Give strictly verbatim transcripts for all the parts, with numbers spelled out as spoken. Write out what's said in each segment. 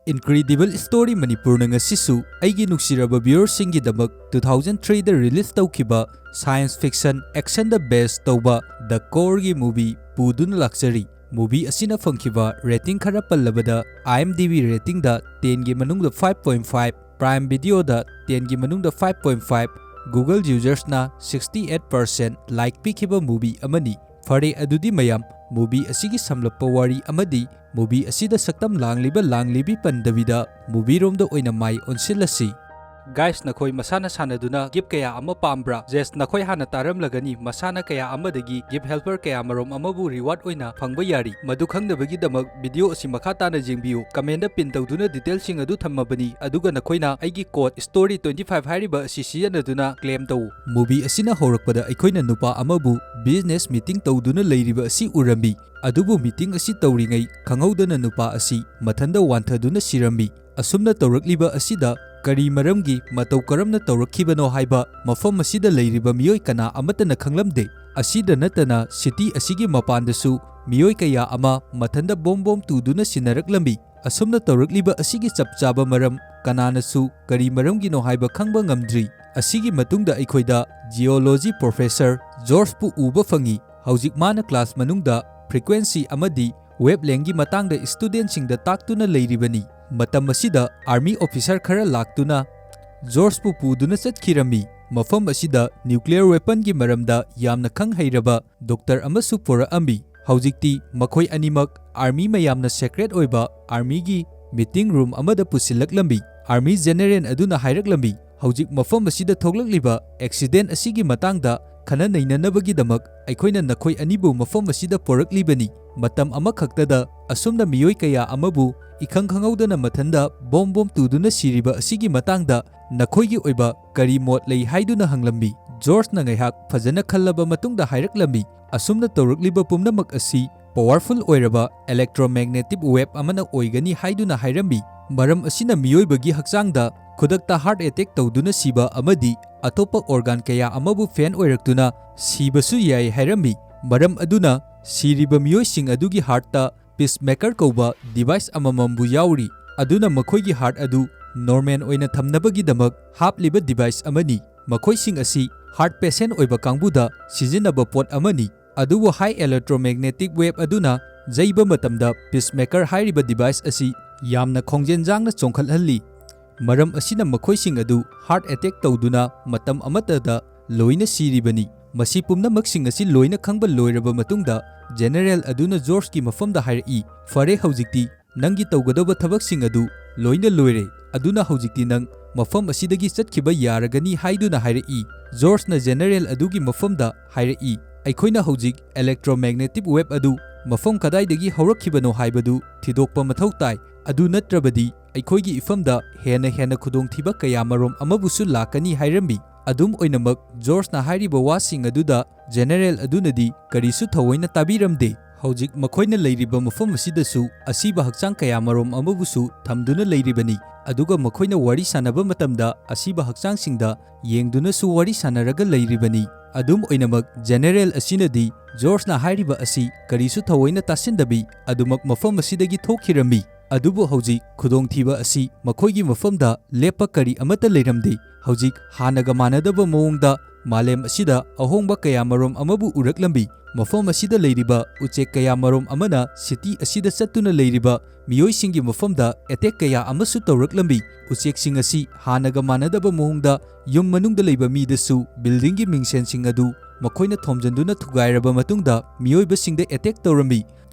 Incredible Story ꯃꯅꯤꯄꯨꯔꯅ ꯉꯁꯤꯁꯨ ꯑꯩꯒꯤ ꯅꯨꯡꯁꯤꯔꯕ viewerꯁꯤꯡꯒꯤꯗꯃꯛ two thousand threeꯗ release ꯇꯧꯈꯤꯕ science fiction actionꯗ base ꯇꯧꯕ The Coreꯒꯤ movie ꯄꯨꯗꯨꯅ ꯂꯥꯛꯆꯔꯤ꯫ Movie ꯑꯁꯤꯅ ꯐꯪꯈꯤꯕ rating ꯈꯔ ꯄꯜꯂꯕꯗ, IMDb ratingꯗ tenꯒꯤ ꯃꯅꯨꯡꯗ five point five, Prime Videoꯗ tenꯒꯤ ꯃꯅꯨꯡꯗ five point five, Google usersꯅ sixty eight percent like ꯄꯤꯈꯤꯕ movie ꯑꯃꯅꯤ꯫ ꯐꯔꯦ, ꯑꯗꯨꯗꯤ ꯃꯌꯥꯝ, movie ꯑꯁꯤꯒꯤ ꯁꯝꯂꯞꯄ ꯋꯥꯔꯤ ꯑꯃꯗꯤ movie ꯑꯁꯤꯗ ꯁꯛꯇꯝ ꯂꯥꯡꯂꯤꯕ ꯂꯥꯡꯂꯤꯕꯤ ꯄꯟꯗꯕꯤꯗ movieꯔꯣꯝꯗ ꯑꯣꯏꯅ ꯃꯥꯏ ꯑꯣꯟꯁꯤꯜꯂꯁꯤ꯫ Guys, ꯅꯈꯣꯏ ꯃꯁꯥꯅ ꯁꯥꯟꯅꯗꯨꯅ gift ꯀꯌꯥ ꯑꯃ ꯄꯥꯝꯕ꯭ꯔꯥ? Yes, ꯅꯈꯣꯏ ꯍꯥꯟꯅ ꯇꯥꯔꯝꯂꯒꯅꯤ, ꯃꯁꯥꯟꯅ ꯀꯌꯥ ꯑꯃꯗꯒꯤ gift helper ꯀꯌꯥ ꯃꯔꯨꯝ ꯑꯃꯕꯨ reward ꯑꯣꯏꯅ ꯐꯪꯕ ꯌꯥꯔꯤ꯫ ꯃꯗꯨ ꯈꯪꯅꯕꯒꯤꯗꯃꯛ video ꯑꯁꯤ ꯃꯈꯥ ꯇꯥꯅ ꯌꯦꯡꯕꯤꯌꯨ꯫ Commentꯗ pin ꯇꯧꯗꯨꯅ detailꯁꯤꯡ ꯑꯗꯨ ꯊꯝꯃꯕꯅꯤ, ꯑꯗꯨꯒ ꯅꯈꯣꯏꯅ ꯑꯩꯒꯤ code story twenty five ꯍꯥꯏꯔꯤꯕ ꯑꯁꯤ ꯁꯤꯖꯤꯟꯅꯗꯨꯅ claim ꯇꯧ꯫ Movie ꯑꯁꯤꯅ ꯍꯧꯔꯛꯄꯗ ꯑꯩꯈꯣꯏꯅ ꯅꯨꯄꯥ ꯑꯃꯕꯨ business meeting ꯇꯧꯗꯨꯅ ꯂꯩꯔꯤꯕ ꯑꯁꯤ ꯎꯔꯝꯃꯤ꯫ ꯑꯗꯨꯕꯨ meeting ꯑꯁꯤ ꯇꯧꯔꯤꯉꯩ ꯈꯪꯍꯧꯗꯅ ꯅꯨꯄꯥ ꯑꯁꯤ ꯃꯊꯟꯗ ꯋꯥꯟꯊꯗꯨꯅ ꯁꯤꯔꯝꯃꯤ꯫ ꯑꯁꯨꯝꯅ ꯇꯧꯔꯛꯂꯤꯕ ꯑꯁꯤꯗ ꯀꯔꯤ ꯃꯔꯝꯒꯤ, ꯃꯇꯧ ꯀꯔꯝꯅ ꯇꯧꯔꯛꯈꯤꯕꯅꯣ ꯍꯥꯏꯕ ꯃꯐꯝ ꯑꯁꯤꯗ ꯂꯩꯔꯤꯕ ꯃꯤꯑꯣꯏ ꯀꯅꯥ ꯑꯃꯠꯇꯅ ꯈꯪꯂꯝꯗꯦ꯫ ꯑꯁꯤꯗ ꯅꯠꯇꯅ city ꯑꯁꯤꯒꯤ ꯃꯄꯥꯟꯗꯁꯨ ꯃꯤꯑꯣꯏ ꯀꯌꯥ ꯑꯃ ꯃꯊꯟꯗ ꯕꯣꯝ ꯕꯣꯝ ꯇꯨꯗꯨꯅ ꯁꯤꯟꯅꯔꯛꯂꯝꯃꯤ꯫ ꯑꯁꯨꯝꯅ ꯇꯧꯔꯛꯂꯤꯕ ꯑꯁꯤꯒꯤ ꯆꯞ ꯆꯥꯕ ꯃꯔꯝ ꯀꯅꯥꯅꯁꯨ ꯀꯔꯤ ꯃꯔꯝꯒꯤꯅꯣ ꯍꯥꯏꯕ ꯈꯪꯕ ꯉꯝꯗ꯭ꯔꯤ꯫ ꯑꯁꯤꯒꯤ ꯃꯇꯨꯡꯗ ꯑꯩꯈꯣꯏꯗ geology professor Georgeꯄꯨ ꯎꯕ ꯐꯪꯏ꯫ ꯍꯧꯖꯤꯛ ꯃꯥꯅ class ꯃꯅꯨꯡꯗ frequency ꯑꯃꯗꯤ wavelengthꯒꯤ ꯃꯇꯥꯡꯗ studentꯁꯤꯡꯗ ꯇꯥꯛꯇꯨꯅ ꯂꯩꯔꯤꯕꯅꯤ꯫ ꯃꯇꯝ ꯑꯁꯤꯗ army officer ꯈꯔ ꯂꯥꯛꯇꯨꯅ Georgeꯄꯨ ꯄꯨꯗꯨꯅ ꯆꯠꯈꯤꯔꯝꯃꯤ꯫ ꯃꯐꯝ ꯑꯁꯤꯗ nuclear weaponꯒꯤ ꯃꯔꯝꯗ ꯌꯥꯝꯅ ꯈꯪ ꯍꯩꯔꯕ doctor ꯑꯃꯁꯨ ꯄꯨꯔꯛꯑꯝꯃꯤ꯫ ꯍꯧꯖꯤꯛꯇꯤ ꯃꯈꯣꯏ ꯑꯅꯤꯃꯛ army ꯃꯌꯥꯝꯅ secret ꯑꯣꯏꯕ armyꯒꯤ meeting room ꯑꯃꯗ ꯄꯨꯁꯤꯜꯂꯛꯂꯝꯃꯤ꯫ Army general ꯑꯗꯨꯅ ꯍꯥꯏꯔꯛꯂꯝꯃꯤ, "ꯍꯧꯖꯤꯛ ꯃꯐꯝ ꯑꯁꯤꯗ ꯊꯣꯛꯂꯛꯂꯤꯕ accident ꯑꯁꯤꯒꯤ ꯃꯇꯥꯡꯗ ꯈꯟꯅ ꯅꯩꯅꯅꯕꯒꯤꯗꯃꯛ ꯑꯩꯈꯣꯏꯅ ꯅꯈꯣꯏ ꯑꯅꯤꯕꯨ ꯃꯐꯝ ꯑꯁꯤꯗ ꯄꯣꯔꯛꯂꯤꯕꯅꯤ꯫ ꯃꯇꯝ ꯑꯃꯈꯛꯇꯗ ꯑꯁꯨꯝꯅ ꯃꯤꯑꯣꯏ ꯀꯌꯥ ꯑꯃꯕꯨ ꯏꯈꯪ ꯈꯪꯍꯧꯗꯅ ꯃꯊꯟꯗ ꯕꯣꯝ ꯕꯣꯝ ꯇꯨꯗꯨꯅ ꯁꯤꯔꯤꯕ ꯑꯁꯤꯒꯤ ꯃꯇꯥꯡꯗ ꯅꯈꯣꯏꯒꯤ ꯑꯣꯏꯕ ꯀꯔꯤ ꯃꯣꯠ ꯂꯩ?" ꯍꯥꯏꯗꯨꯅ ꯍꯪꯂꯝꯃꯤ꯫ Georgeꯅ ꯉꯥꯏꯍꯥꯛ ꯐꯖꯅ ꯈꯜꯂꯕ ꯃꯇꯨꯡꯗ ꯍꯥꯏꯔꯛꯂꯝꯃꯤ, "ꯑꯁꯨꯝꯅ ꯇꯧꯔꯛꯂꯤꯕ ꯄꯨꯝꯅꯃꯛ ꯑꯁꯤ powerful ꯑꯣꯏꯔꯕ electromagnetic wave ꯑꯃꯅ ꯑꯣꯏꯒꯅꯤ" ꯍꯥꯏꯗꯨꯅ ꯍꯥꯏꯔꯝꯃꯤ꯫ ꯃꯔꯝ ꯑꯁꯤꯅ ꯃꯤꯑꯣꯏꯕꯒꯤ ꯍꯛꯆꯥꯡꯗ ꯈꯨꯗꯛꯇ heart attack ꯇꯧꯗꯨꯅ ꯁꯤꯕ ꯑꯃꯗꯤ ꯑꯇꯣꯞꯄ organ ꯀꯌꯥ ꯑꯃꯕꯨ fail ꯑꯣꯏꯔꯛꯇꯨꯅ ꯁꯤꯕꯁꯨ ꯌꯥꯏ ꯍꯥꯏꯔꯝꯃꯤ꯫ ꯃꯔꯝ ꯑꯗꯨꯅ ꯁꯤꯔꯤꯕ ꯃꯤꯑꯣꯏꯁꯤꯡ ꯑꯗꯨꯒꯤ heartꯇ pacemaker ꯀꯧꯕ device ꯑꯃꯃꯝꯕꯨ ꯌꯥꯎꯔꯤ꯫ ꯑꯗꯨꯅ ꯃꯈꯣꯏꯒꯤ heart ꯑꯗꯨ normal ꯑꯣꯏꯅ ꯊꯝꯅꯕꯒꯤꯗꯃꯛ ꯍꯥꯞꯂꯤꯕ device ꯑꯃꯅꯤ꯫ ꯃꯈꯣꯏꯁꯤꯡ ꯑꯁꯤ heart patient ꯑꯣꯏꯕ ꯀꯥꯡꯕꯨꯗ ꯁꯤꯖꯤꯟꯅꯕ ꯄꯣꯠ ꯑꯃꯅꯤ꯫ ꯑꯗꯨꯕꯨ high electromagnetic wave ꯑꯗꯨꯅ ꯌꯩꯕ ꯃꯇꯝꯗ pacemaker ꯍꯥꯏꯔꯤꯕ device ꯑꯁꯤ ꯌꯥꯝꯅ ꯈꯣꯡꯖꯦꯜ ꯌꯥꯡꯅ ꯆꯣꯡꯈꯠꯍꯜꯂꯤ꯫ ꯃꯔꯝ ꯑꯁꯤꯅ ꯃꯈꯣꯏꯁꯤꯡ ꯑꯗꯨ heart attack ꯇꯧꯗꯨꯅ ꯃꯇꯝ ꯑꯃꯠꯇꯗ ꯂꯣꯏꯅ ꯁꯤꯔꯤꯕꯅꯤ꯫ ꯃꯁꯤ ꯄꯨꯝꯅꯃꯛꯁꯤꯡ ꯑꯁꯤ ꯂꯣꯏꯅ ꯈꯪꯕ ꯂꯣꯏꯔꯕ ꯃꯇꯨꯡꯗ, General ꯑꯗꯨꯅ Georgeꯀꯤ ꯃꯐꯝꯗ ꯍꯥꯏꯔꯛꯏ, "ꯐꯔꯦ, ꯍꯧꯖꯤꯛꯇꯤ ꯅꯪꯒꯤ ꯇꯧꯒꯗꯧꯕ ꯊꯕꯛꯁꯤꯡ ꯑꯗꯨ ꯂꯣꯏꯅ ꯂꯣꯏꯔꯦ, ꯑꯗꯨꯅ ꯍꯧꯖꯤꯛꯇꯤ ꯅꯪ ꯃꯐꯝ ꯑꯁꯤꯗꯒꯤ ꯆꯠꯈꯤꯕ ꯌꯥꯔꯒꯅꯤ" ꯍꯥꯏꯗꯨꯅ ꯍꯥꯏꯔꯛꯏ꯫ Georgeꯅ General ꯑꯗꯨꯒꯤ ꯃꯐꯝꯗ ꯍꯥꯏꯔꯛꯏ, "ꯑꯩꯈꯣꯏꯅ ꯍꯧꯖꯤꯛ electromagnetic wave ꯑꯗꯨ ꯃꯐꯝ ꯀꯗꯥꯏꯗꯒꯤ ꯍꯧꯔꯛꯈꯤꯕꯅꯣ ꯍꯥꯏꯕꯗꯨ ꯊꯤꯗꯣꯛꯄ ꯃꯊꯧ ꯇꯥꯏ, ꯑꯗꯨ ꯅꯠꯇ꯭ꯔꯕꯗꯤ ꯑꯩꯈꯣꯏꯒꯤ ꯏꯐꯝꯗ ꯍꯦꯟꯅ ꯍꯦꯟꯅ ꯈꯨꯗꯣꯡꯊꯤꯕ ꯀꯌꯥ ꯃꯔꯨꯝ ꯑꯃꯕꯨꯁꯨ ꯂꯥꯛꯀꯅꯤ" ꯍꯥꯏꯔꯝꯃꯤ꯫ ꯑꯗꯨꯝ ꯑꯣꯏꯅꯃꯛ, Georgeꯅ ꯍꯥꯏꯔꯤꯕ ꯋꯥꯁꯤꯡ ꯑꯗꯨꯗ General ꯑꯗꯨꯅꯗꯤ ꯀꯔꯤꯁꯨ ꯊꯑꯣꯏꯅ ꯇꯥꯕꯤꯔꯝꯗꯦ꯫ ꯍꯧꯖꯤꯛ ꯃꯈꯣꯏꯅ ꯂꯩꯔꯤꯕ ꯃꯐꯝ ꯑꯁꯤꯗꯁꯨ ꯑꯁꯤꯕ ꯍꯛꯆꯥꯡ ꯀꯌꯥ ꯃꯔꯨꯝ ꯑꯃꯕꯨꯁꯨ ꯊꯝꯗꯨꯅ ꯂꯩꯔꯤꯕꯅꯤ, ꯑꯗꯨꯒ ꯃꯈꯣꯏꯅ ꯋꯥꯔꯤ ꯁꯥꯟꯅꯕ ꯃꯇꯝꯗ ꯑꯁꯤꯕ ꯍꯛꯆꯥꯡꯁꯤꯡꯗ ꯌꯦꯡꯗꯨꯅꯁꯨ ꯋꯥꯔꯤ ꯁꯥꯟꯅꯔꯒ ꯂꯩꯔꯤꯕꯅꯤ꯫ ꯑꯗꯨꯝ ꯑꯣꯏꯅꯃꯛ, General ꯑꯁꯤꯅꯗꯤ Georgeꯅ ꯍꯥꯏꯔꯤꯕ ꯑꯁꯤ ꯀꯔꯤꯁꯨ ꯊꯑꯣꯏꯅ ꯇꯥꯁꯤꯟꯗꯕꯤ ꯑꯗꯨꯃꯛ ꯃꯐꯝ ꯑꯁꯤꯗꯒꯤ ꯊꯣꯛꯈꯤꯔꯝꯃꯤ꯫ ꯑꯗꯨꯕꯨ ꯍꯧꯖꯤꯛ ꯈꯨꯗꯣꯡꯊꯤꯕ ꯑꯁꯤ ꯃꯈꯣꯏꯒꯤ ꯃꯐꯝꯗ ꯂꯦꯞꯄ ꯀꯔꯤ ꯑꯃꯠꯇ ꯂꯩꯔꯝꯗꯦ꯫ ꯍꯧꯖꯤꯛ ꯍꯥꯟꯅꯒ ꯃꯥꯟꯅꯗꯕ ꯃꯑꯣꯡꯗ ꯃꯥꯂꯦꯝ ꯑꯁꯤꯗ ꯑꯍꯣꯡꯕ ꯀꯌꯥ ꯃꯔꯨꯝ ꯑꯃꯕꯨ ꯎꯔꯛꯂꯝꯃꯤ꯫ ꯃꯐꯝ ꯑꯁꯤꯗ ꯂꯩꯔꯤꯕ ꯎꯆꯦꯛ ꯀꯌꯥ ꯃꯔꯨꯝ ꯑꯃꯅ city ꯑꯁꯤꯗ ꯆꯠꯇꯨꯅ ꯂꯩꯔꯤꯕ ꯃꯤꯑꯣꯏꯁꯤꯡꯒꯤ ꯃꯐꯝꯗ attack ꯀꯌꯥ ꯑꯃꯁꯨ ꯇꯧꯔꯛꯂꯝꯃꯤ꯫ ꯎꯆꯦꯛꯁꯤꯡ ꯑꯁꯤ ꯍꯥꯟꯅꯒ ꯃꯥꯟꯅꯗꯕ ꯃꯑꯣꯡꯗ ꯌꯨꯝ ꯃꯅꯨꯡꯗ ꯂꯩꯕ ꯃꯤꯗꯁꯨ buildingꯒꯤ ꯃꯤꯡꯁꯦꯟꯁꯤꯡ ꯑꯗꯨ ꯃꯈꯣꯏꯅ ꯊꯣꯝꯖꯤꯟꯗꯨꯅ ꯊꯨꯒꯥꯏꯔꯕ ꯃꯇꯨꯡꯗ ꯃꯤꯑꯣꯏꯕꯁꯤꯡꯗ attack ꯇꯧꯔꯝꯃꯤ꯫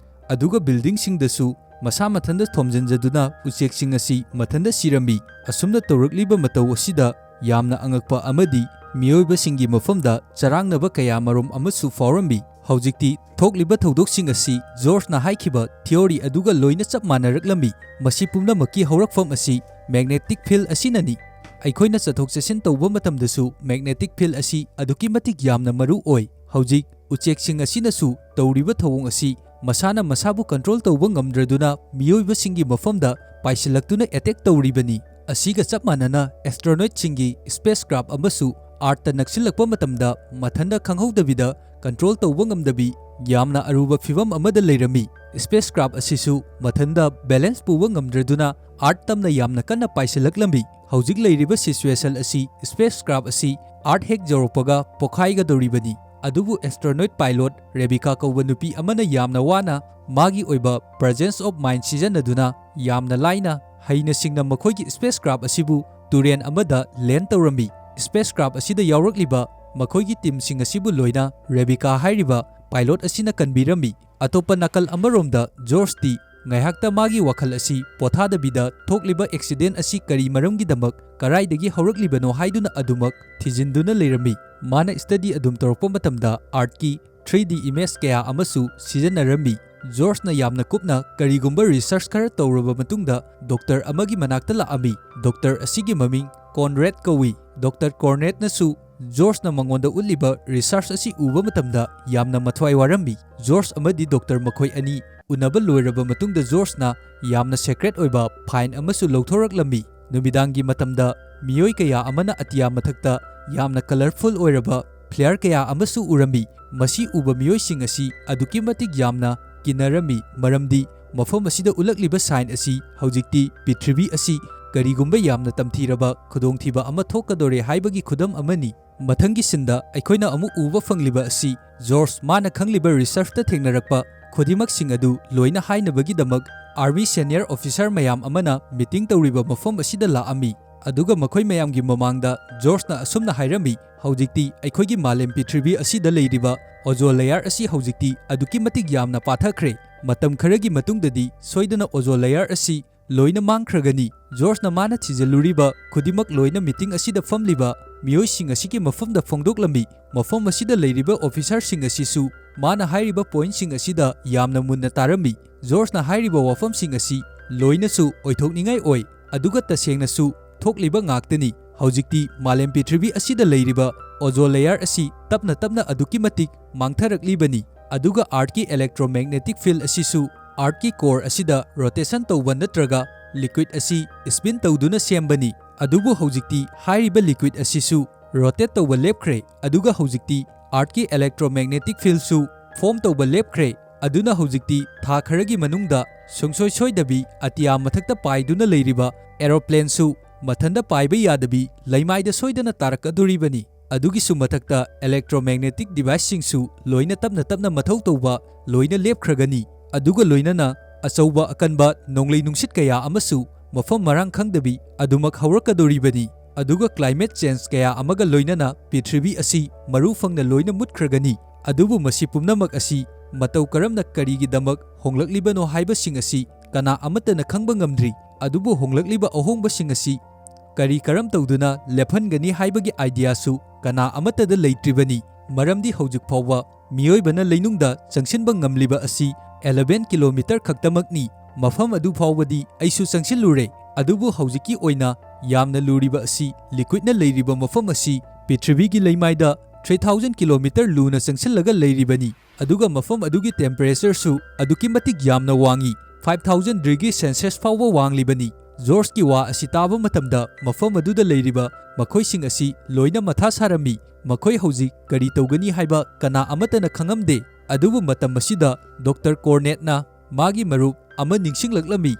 ꯑꯗꯨꯒ buildingꯁꯤꯡꯗꯁꯨ ꯃꯁꯥ ꯃꯊꯟꯇ ꯊꯣꯝꯖꯤꯟꯖꯗꯨꯅ ꯎꯆꯦꯛꯁꯤꯡ ꯑꯁꯤ ꯃꯊꯟꯇ ꯁꯤꯔꯝꯃꯤ꯫ ꯑꯁꯨꯝꯅ ꯇꯧꯔꯛꯂꯤꯕ ꯃꯇꯧ ꯑꯁꯤꯗ ꯌꯥꯝꯅ ꯑꯉꯛꯄ ꯑꯃꯗꯤ ꯃꯤꯑꯣꯏꯕꯁꯤꯡꯒꯤ ꯃꯐꯝꯗ ꯆꯔꯥꯡꯅꯕ ꯀꯌꯥ ꯃꯔꯨꯝ ꯑꯃꯁꯨ ꯐꯥꯎꯔꯝꯃꯤ꯫ ꯍꯧꯖꯤꯛꯇꯤ ꯊꯣꯛꯂꯤꯕ ꯊꯧꯗꯣꯛꯁꯤꯡ ꯑꯁꯤ Georgeꯅ ꯍꯥꯏꯈꯤꯕ theory ꯑꯗꯨꯒ ꯂꯣꯏꯅ ꯆꯞ ꯃꯥꯟꯅꯔꯛꯂꯝꯃꯤ꯫ ꯃꯁꯤ ꯄꯨꯝꯅꯃꯛꯀꯤ ꯍꯧꯔꯛꯐꯝ ꯑꯁꯤ magnetic field ꯑꯁꯤꯅꯅꯤ꯫ ꯑꯩꯈꯣꯏꯅ ꯆꯠꯊꯣꯛ ꯆꯠꯁꯤꯟ ꯇꯧꯕ ꯃꯇꯝꯗꯁꯨ magnetic field ꯑꯁꯤ ꯑꯗꯨꯛꯀꯤ ꯃꯇꯤꯛ ꯌꯥꯝꯅ ꯃꯔꯨ ꯑꯣꯏ꯫ ꯍꯧꯖꯤꯛ ꯎꯆꯦꯛꯁꯤꯡ ꯑꯁꯤꯅꯁꯨ ꯇꯧꯔꯤꯕ ꯊꯧꯑꯣꯡ ꯑꯁꯤ ꯃꯁꯥꯅ ꯃꯁꯥꯕꯨ control ꯇꯧꯕ ꯉꯝꯗ꯭ꯔꯗꯨꯅ ꯃꯤꯑꯣꯏꯕꯁꯤꯡꯒꯤ ꯃꯐꯝꯗ ꯄꯥꯏꯁꯤꯜꯂꯛꯇꯨꯅ attack ꯇꯧꯔꯤꯕꯅꯤ꯫ ꯑꯁꯤꯒ ꯆꯞ ꯃꯥꯟꯅꯅ, astronautꯁꯤꯡꯒꯤ spacecraft ꯑꯃꯁꯨ Earthꯇ ꯅꯛꯁꯤꯜꯂꯛꯄ ꯃꯇꯝꯗ ꯃꯊꯟꯇ ꯈꯪꯍꯧꯗꯕꯤꯗ control ꯇꯧꯕ ꯉꯝꯗꯕꯤ ꯌꯥꯝꯅ ꯑꯔꯨꯕ ꯐꯤꯚꯝ ꯑꯃꯗ ꯂꯩꯔꯝꯃꯤ꯫ Spacecraft ꯑꯁꯤꯁꯨ ꯃꯊꯟꯗ balance ꯄꯨꯕ ꯉꯝꯗ꯭ꯔꯗꯨꯅ Earth ꯇꯝꯅ ꯌꯥꯝꯅ ꯀꯟꯅ ꯄꯥꯏꯁꯤꯜꯂꯛꯂꯝꯃꯤ꯫ ꯍꯧꯖꯤꯛ ꯂꯩꯔꯤꯕ situation ꯑꯁꯤ spacecraft ꯑꯁꯤ Earth ꯍꯦꯛ ꯌꯧꯔꯛꯄꯒ ꯄꯣꯈꯥꯏꯒꯗꯧꯔꯤꯕꯅꯤ꯫ ꯑꯗꯨꯕꯨ astronaut pilot Rebecca ꯀꯧꯕ ꯅꯨꯄꯤ ꯑꯃꯅ ꯌꯥꯝꯅ ꯋꯥꯅ ꯃꯥꯒꯤ ꯑꯣꯏꯕ presence of mind ꯁꯤꯖꯤꯟꯅꯗꯨꯅ ꯌꯥꯝꯅ ꯂꯥꯏꯅ ꯍꯩꯅ ꯁꯤꯡꯅ ꯃꯈꯣꯏꯒꯤ spacecraft ꯑꯁꯤꯕꯨ ꯇꯨꯔꯦꯟ ꯑꯃꯗ land ꯇꯧꯔꯝꯃꯤ꯫ Spacecraft ꯑꯁꯤꯗ ꯌꯥꯎꯔꯛꯂꯤꯕ ꯃꯈꯣꯏꯒꯤ teamꯁꯤꯡ ꯑꯁꯤꯕꯨ ꯂꯣꯏꯅ Rebecca ꯍꯥꯏꯔꯤꯕ pilot ꯑꯁꯤꯅ ꯀꯟꯕꯤꯔꯝꯃꯤ꯫ ꯑꯇꯣꯞꯄ ꯅꯥꯀꯜ ꯑꯃꯔꯣꯝꯗ Georgeꯇꯤ ꯉꯥꯏꯍꯥꯛꯇ ꯃꯥꯒꯤ ꯋꯥꯈꯜ ꯑꯁꯤ ꯄꯣꯊꯥꯗꯕꯤꯗ ꯊꯣꯛꯂꯤꯕ accident ꯑꯁꯤ ꯀꯔꯤ ꯃꯔꯝꯒꯤꯗꯃꯛ ꯀꯔꯥꯏꯗꯒꯤ ꯍꯧꯔꯛꯂꯤꯕꯅꯣ ꯍꯥꯏꯗꯨꯅ ꯑꯗꯨꯃꯛ ꯊꯤꯖꯤꯟꯗꯨꯅ ꯂꯩꯔꯝꯃꯤ꯫ ꯃꯥꯅ study ꯑꯗꯨꯝ ꯇꯧꯔꯛꯄ ꯃꯇꯝꯗ Earthꯀꯤ three D image ꯀꯌꯥ ꯑꯃꯁꯨ ꯁꯤꯖꯤꯟꯅꯔꯝꯃꯤ꯫ Georgeꯅ ꯌꯥꯝꯅ ꯀꯨꯞꯅ ꯀꯔꯤꯒꯨꯝꯕ research ꯈꯔ ꯇꯧꯔꯕ ꯃꯇꯨꯡꯗ doctor ꯑꯃꯒꯤ ꯃꯅꯥꯛꯇ ꯂꯥꯛꯑꯝꯃꯤ꯫ Doctor ꯑꯁꯤꯒꯤ ꯃꯃꯤꯡ Conrad ꯀꯧꯏ꯫ Doctor Conradꯅꯁꯨ Georgeꯅ ꯃꯉꯣꯟꯗ ꯎꯠꯂꯤꯕ research ꯑꯁꯤ ꯎꯕ ꯃꯇꯝꯗ ꯌꯥꯝꯅ ꯃꯊ꯭ꯋꯥꯏ ꯋꯥꯔꯝꯃꯤ꯫ George ꯑꯃꯗꯤ doctor ꯃꯈꯣꯏ ꯑꯅꯤ ꯎꯅꯕ ꯂꯣꯏꯔꯕ ꯃꯇꯨꯡꯗ Georgeꯅ ꯌꯥꯝꯅ secret ꯑꯣꯏꯕ file ꯑꯃꯁꯨ ꯂꯧꯊꯣꯔꯛꯂꯝꯃꯤ꯫ ꯅꯨꯃꯤꯗꯥꯡꯒꯤ ꯃꯇꯝꯗ ꯃꯤꯑꯣꯏ ꯀꯌꯥ ꯑꯃꯅ ꯑꯇꯤꯌꯥ ꯃꯊꯛꯇ ꯌꯥꯝꯅ colourful ꯑꯣꯏꯔꯕ flare ꯀꯌꯥ ꯑꯃꯁꯨ ꯎꯔꯝꯃꯤ꯫ ꯃꯁꯤ ꯎꯕ ꯃꯤꯑꯣꯏꯁꯤꯡ ꯑꯁꯤ ꯑꯗꯨꯛꯀꯤ ꯃꯇꯤꯛ ꯌꯥꯝꯅ ꯀꯤꯅꯔꯝꯃꯤ, ꯃꯔꯝꯗꯤ ꯃꯐꯝ ꯑꯁꯤꯗ ꯎꯠꯂꯛꯂꯤꯕ sign ꯑꯁꯤ ꯍꯧꯖꯤꯛꯇꯤ ꯄ꯭ꯔꯤꯊꯤꯕꯤ ꯑꯁꯤ ꯀꯔꯤꯒꯨꯝꯕ ꯌꯥꯝꯅ ꯇꯝꯊꯤꯔꯕ ꯈꯨꯗꯣꯡꯊꯤꯕ ꯑꯃ ꯊꯣꯛꯀꯗꯧꯔꯦ ꯍꯥꯏꯕꯒꯤ ꯈꯨꯗꯝ ꯑꯃꯅꯤ꯫ ꯃꯊꯪꯒꯤ sceneꯗ ꯑꯩꯈꯣꯏꯅ ꯑꯃꯨꯛ ꯎꯕ ꯐꯪꯂꯤꯕ ꯑꯁꯤ George ꯃꯥꯅ ꯈꯪꯂꯤꯕ researchꯇ ꯊꯦꯡꯅꯔꯛꯄ ꯈꯨꯗꯤꯡꯃꯛꯁꯤꯡ ꯑꯗꯨ ꯂꯣꯏꯅ ꯍꯥꯏꯅꯕꯒꯤꯗꯃꯛ army senior officer ꯃꯌꯥꯝ ꯑꯃꯅ meeting ꯇꯧꯔꯤꯕ ꯃꯐꯝ ꯑꯁꯤꯗ ꯂꯥꯛꯑꯝꯃꯤ꯫ ꯑꯗꯨꯒ ꯃꯈꯣꯏ ꯃꯌꯥꯝꯒꯤ ꯃꯃꯥꯡꯗ Georgeꯅ ꯑꯁꯨꯝꯅ ꯍꯥꯏꯔꯝꯃꯤ, "ꯍꯧꯖꯤꯛꯇꯤ ꯑꯩꯈꯣꯏꯒꯤ ꯃꯥꯂꯦꯝ ꯄ꯭ꯔꯤꯊꯤꯕꯤ ꯑꯁꯤꯗ ꯂꯩꯔꯤꯕ ozone layer ꯑꯁꯤ ꯍꯧꯖꯤꯛꯇꯤ ꯑꯗꯨꯛꯀꯤ ꯃꯇꯤꯛ ꯌꯥꯝꯅ ꯄꯥꯊꯈ꯭ꯔꯦ꯫ ꯃꯇꯝ ꯈꯔꯒꯤ ꯃꯇꯨꯡꯗꯗꯤ ꯁꯣꯏꯗꯅ ozone layer ꯑꯁꯤ ꯂꯣꯏꯅ ꯃꯥꯡꯈ꯭ꯔꯒꯅꯤ꯫" Georgeꯅ ꯃꯥꯅ ꯊꯤꯖꯤꯜꯂꯨꯔꯤꯕ ꯈꯨꯗꯤꯡꯃꯛ ꯂꯣꯏꯅ meeting ꯑꯁꯤꯗ ꯐꯝꯂꯤꯕ ꯃꯤꯑꯣꯏꯁꯤꯡ ꯑꯁꯤꯒꯤ ꯃꯐꯝꯗ ꯐꯣꯡꯗꯣꯛꯂꯝꯃꯤ꯫ ꯃꯐꯝ ꯑꯁꯤꯗ ꯂꯩꯔꯤꯕ officerꯁꯤꯡ ꯑꯁꯤꯁꯨ ꯃꯥꯅ ꯍꯥꯏꯔꯤꯕ pointꯁꯤꯡ ꯑꯁꯤꯗ ꯌꯥꯝꯅ ꯃꯨꯟꯅ ꯇꯥꯔꯝꯃꯤ꯫ Georgeꯅ ꯍꯥꯏꯔꯤꯕ ꯋꯥꯐꯝꯁꯤꯡ ꯑꯁꯤ ꯂꯣꯏꯅꯁꯨ ꯑꯣꯏꯊꯣꯛꯅꯤꯡꯉꯥꯏ ꯑꯣꯏ, ꯑꯗꯨꯒ ꯇꯁꯦꯡꯅꯁꯨ ꯊꯣꯛꯂꯤꯕ ꯉꯥꯛꯇꯅꯤ꯫ ꯍꯧꯖꯤꯛꯇꯤ ꯃꯥꯂꯦꯝ ꯄ꯭ꯔꯤꯊꯤꯕꯤ ꯑꯁꯤꯗ ꯂꯩꯔꯤꯕ ozone layer ꯑꯁꯤ ꯇꯞꯅ ꯇꯞꯅ ꯑꯗꯨꯛꯀꯤ ꯃꯇꯤꯛ ꯃꯥꯡꯊꯔꯛꯂꯤꯕꯅꯤ꯫ ꯑꯗꯨꯒ Earthꯀꯤ electromagnetic field ꯑꯁꯤꯁꯨ Earthꯀꯤ core ꯑꯁꯤꯗ rotation ꯇꯧꯕ ꯅꯠꯇ꯭ꯔꯒ liquid ꯑꯁꯤ spin ꯇꯧꯗꯨꯅ ꯁꯦꯝꯕꯅꯤ꯫ ꯑꯗꯨꯕꯨ ꯍꯧꯖꯤꯛꯇꯤ ꯍꯥꯏꯔꯤꯕ liquid ꯑꯁꯤꯁꯨ rotate ꯇꯧꯕ ꯂꯦꯞꯈ꯭ꯔꯦ, ꯑꯗꯨꯒ ꯍꯧꯖꯤꯛꯇꯤ Earthꯀꯤ electromagnetic fieldꯁꯨ form ꯇꯧꯕ ꯂꯦꯞꯈ꯭ꯔꯦ꯫ ꯑꯗꯨꯅ ꯍꯧꯖꯤꯛꯇꯤ ꯊꯥ ꯈꯔꯒꯤ ꯃꯅꯨꯡꯗ ꯁꯨꯡꯁꯣꯏ ꯁꯣꯏꯗꯕꯤ ꯑꯇꯤꯌꯥ ꯃꯊꯛꯇ ꯄꯥꯏꯗꯨꯅ ꯂꯩꯔꯤꯕ aeroplaneꯁꯨ ꯃꯊꯟꯇ ꯄꯥꯏꯕ ꯌꯥꯗꯕꯤ ꯂꯩꯃꯥꯏꯗ ꯁꯣꯏꯗꯅ ꯇꯥꯔꯛꯀꯗꯣꯔꯤꯕꯅꯤ꯫ ꯑꯗꯨꯒꯤꯁꯨ ꯃꯊꯛꯇ electromagnetic deviceꯁꯤꯡꯁꯨ ꯂꯣꯏꯅ ꯇꯞꯅ ꯇꯞꯅ ꯃꯊꯧ ꯇꯧꯕ ꯂꯣꯏꯅ ꯂꯦꯞꯈ꯭ꯔꯒꯅꯤ꯫ ꯑꯗꯨꯒ ꯂꯣꯏꯅꯅ ꯑꯆꯧꯕ ꯑꯀꯟꯕ ꯅꯣꯡꯂꯩ ꯅꯨꯡꯁꯤꯠ ꯀꯌꯥ ꯑꯃꯁꯨ ꯃꯐꯝ ꯃꯔꯥꯡ ꯈꯪꯗꯕꯤ ꯑꯗꯨꯃꯛ ꯍꯧꯔꯛꯀꯗꯣꯔꯤꯕꯅꯤ꯫ ꯑꯗꯨꯒ climate change ꯀꯌꯥ ꯑꯃꯒ ꯂꯣꯏꯅꯅ ꯄ꯭ꯔꯤꯊꯤꯕꯤ ꯑꯁꯤ ꯃꯔꯨ ꯐꯪꯅ ꯂꯣꯏꯅ ꯃꯨꯠꯈ꯭ꯔꯒꯅꯤ꯫ ꯑꯗꯨꯕꯨ ꯃꯁꯤ ꯄꯨꯝꯅꯃꯛ ꯑꯁꯤ ꯃꯇꯧ ꯀꯔꯝꯅ ꯀꯔꯤꯒꯤꯗꯃꯛ ꯍꯣꯡꯂꯛꯂꯤꯕꯅꯣ ꯍꯥꯏꯕꯁꯤꯡ ꯑꯁꯤ ꯀꯅꯥ ꯑꯃꯠꯇꯅ ꯈꯪꯕ ꯉꯝꯗ꯭ꯔꯤ꯫ ꯑꯗꯨꯕꯨ ꯍꯣꯡꯂꯛꯂꯤꯕ ꯑꯍꯣꯡꯕꯁꯤꯡ ꯑꯁꯤ ꯀꯔꯤ ꯀꯔꯝ ꯇꯧꯗꯨꯅ ꯂꯦꯞꯍꯟꯒꯅꯤ ꯍꯥꯏꯕꯒꯤ ideaꯁꯨ ꯀꯅꯥ ꯑꯃꯠꯇꯗ ꯂꯩꯇ꯭ꯔꯤꯕꯅꯤ꯫ ꯃꯔꯝꯗꯤ ꯍꯧꯖꯤꯛ ꯐꯥꯎꯕ ꯃꯤꯑꯣꯏꯕꯅ ꯂꯩꯅꯨꯡꯗ ꯆꯪꯁꯤꯟꯕ ꯉꯝꯂꯤꯕ ꯑꯁꯤ eleven kilometre ꯈꯛꯇꯃꯛꯅꯤ꯫ ꯃꯐꯝ ꯑꯗꯨ ꯐꯥꯎꯕꯗꯤ ꯑꯩꯁꯨ ꯆꯪꯁꯤꯜꯂꯨꯔꯦ, ꯑꯗꯨꯕꯨ ꯍꯧꯖꯤꯛꯀꯤ ꯑꯣꯏꯅ ꯌꯥꯝꯅ ꯂꯨꯔꯤꯕ ꯑꯁꯤ liquidꯅ ꯂꯩꯔꯤꯕ ꯃꯐꯝ ꯑꯁꯤ ꯄ꯭ꯔꯤꯊꯤꯕꯤꯒꯤ ꯂꯩꯃꯥꯏꯗ three thousand kilometre ꯂꯨꯅ ꯆꯪꯁꯤꯜꯂꯒ ꯂꯩꯔꯤꯕꯅꯤ꯫ ꯑꯗꯨꯒ ꯃꯐꯝ ꯑꯗꯨꯒꯤ temperatureꯁꯨ ꯑꯗꯨꯛꯀꯤ ꯃꯇꯤꯛ ꯌꯥꯝꯅ ꯋꯥꯡꯏ, five thousand degree Celsius ꯐꯥꯎꯕ ꯋꯥꯡꯂꯤꯕꯅꯤ꯫ ꯖꯣꯔꯖꯀꯤ ꯋꯥ ꯑꯁꯤ ꯇꯥꯕ ꯃꯇꯝꯗ ꯃꯐꯝ ꯑꯗꯨꯗ ꯂꯩꯔꯤꯕ ꯃꯈꯣꯏꯁꯤꯡ ꯑꯁꯤ ꯂꯣꯏꯅ ꯃꯊꯥ ꯁꯥꯔꯝꯃꯤ꯫ ꯃꯈꯣꯏ ꯍꯧꯖꯤꯛ ꯀꯔꯤ ꯇꯧꯒꯅꯤ ꯍꯥꯏꯕ ꯀꯅꯥ ꯑꯃꯠꯇꯅ ꯈꯪꯉꯝꯗꯦ꯫ ꯑꯗꯨꯕꯨ ꯃꯇꯝ ꯑꯁꯤꯗ ꯗꯣꯛꯇꯔ ꯀꯣꯔꯅꯦꯠꯅ ꯃꯥꯒꯤ ꯃꯔꯨꯞ ꯑꯃ ꯅꯤꯡꯁꯤꯡꯂꯛꯂꯝꯃꯤ꯫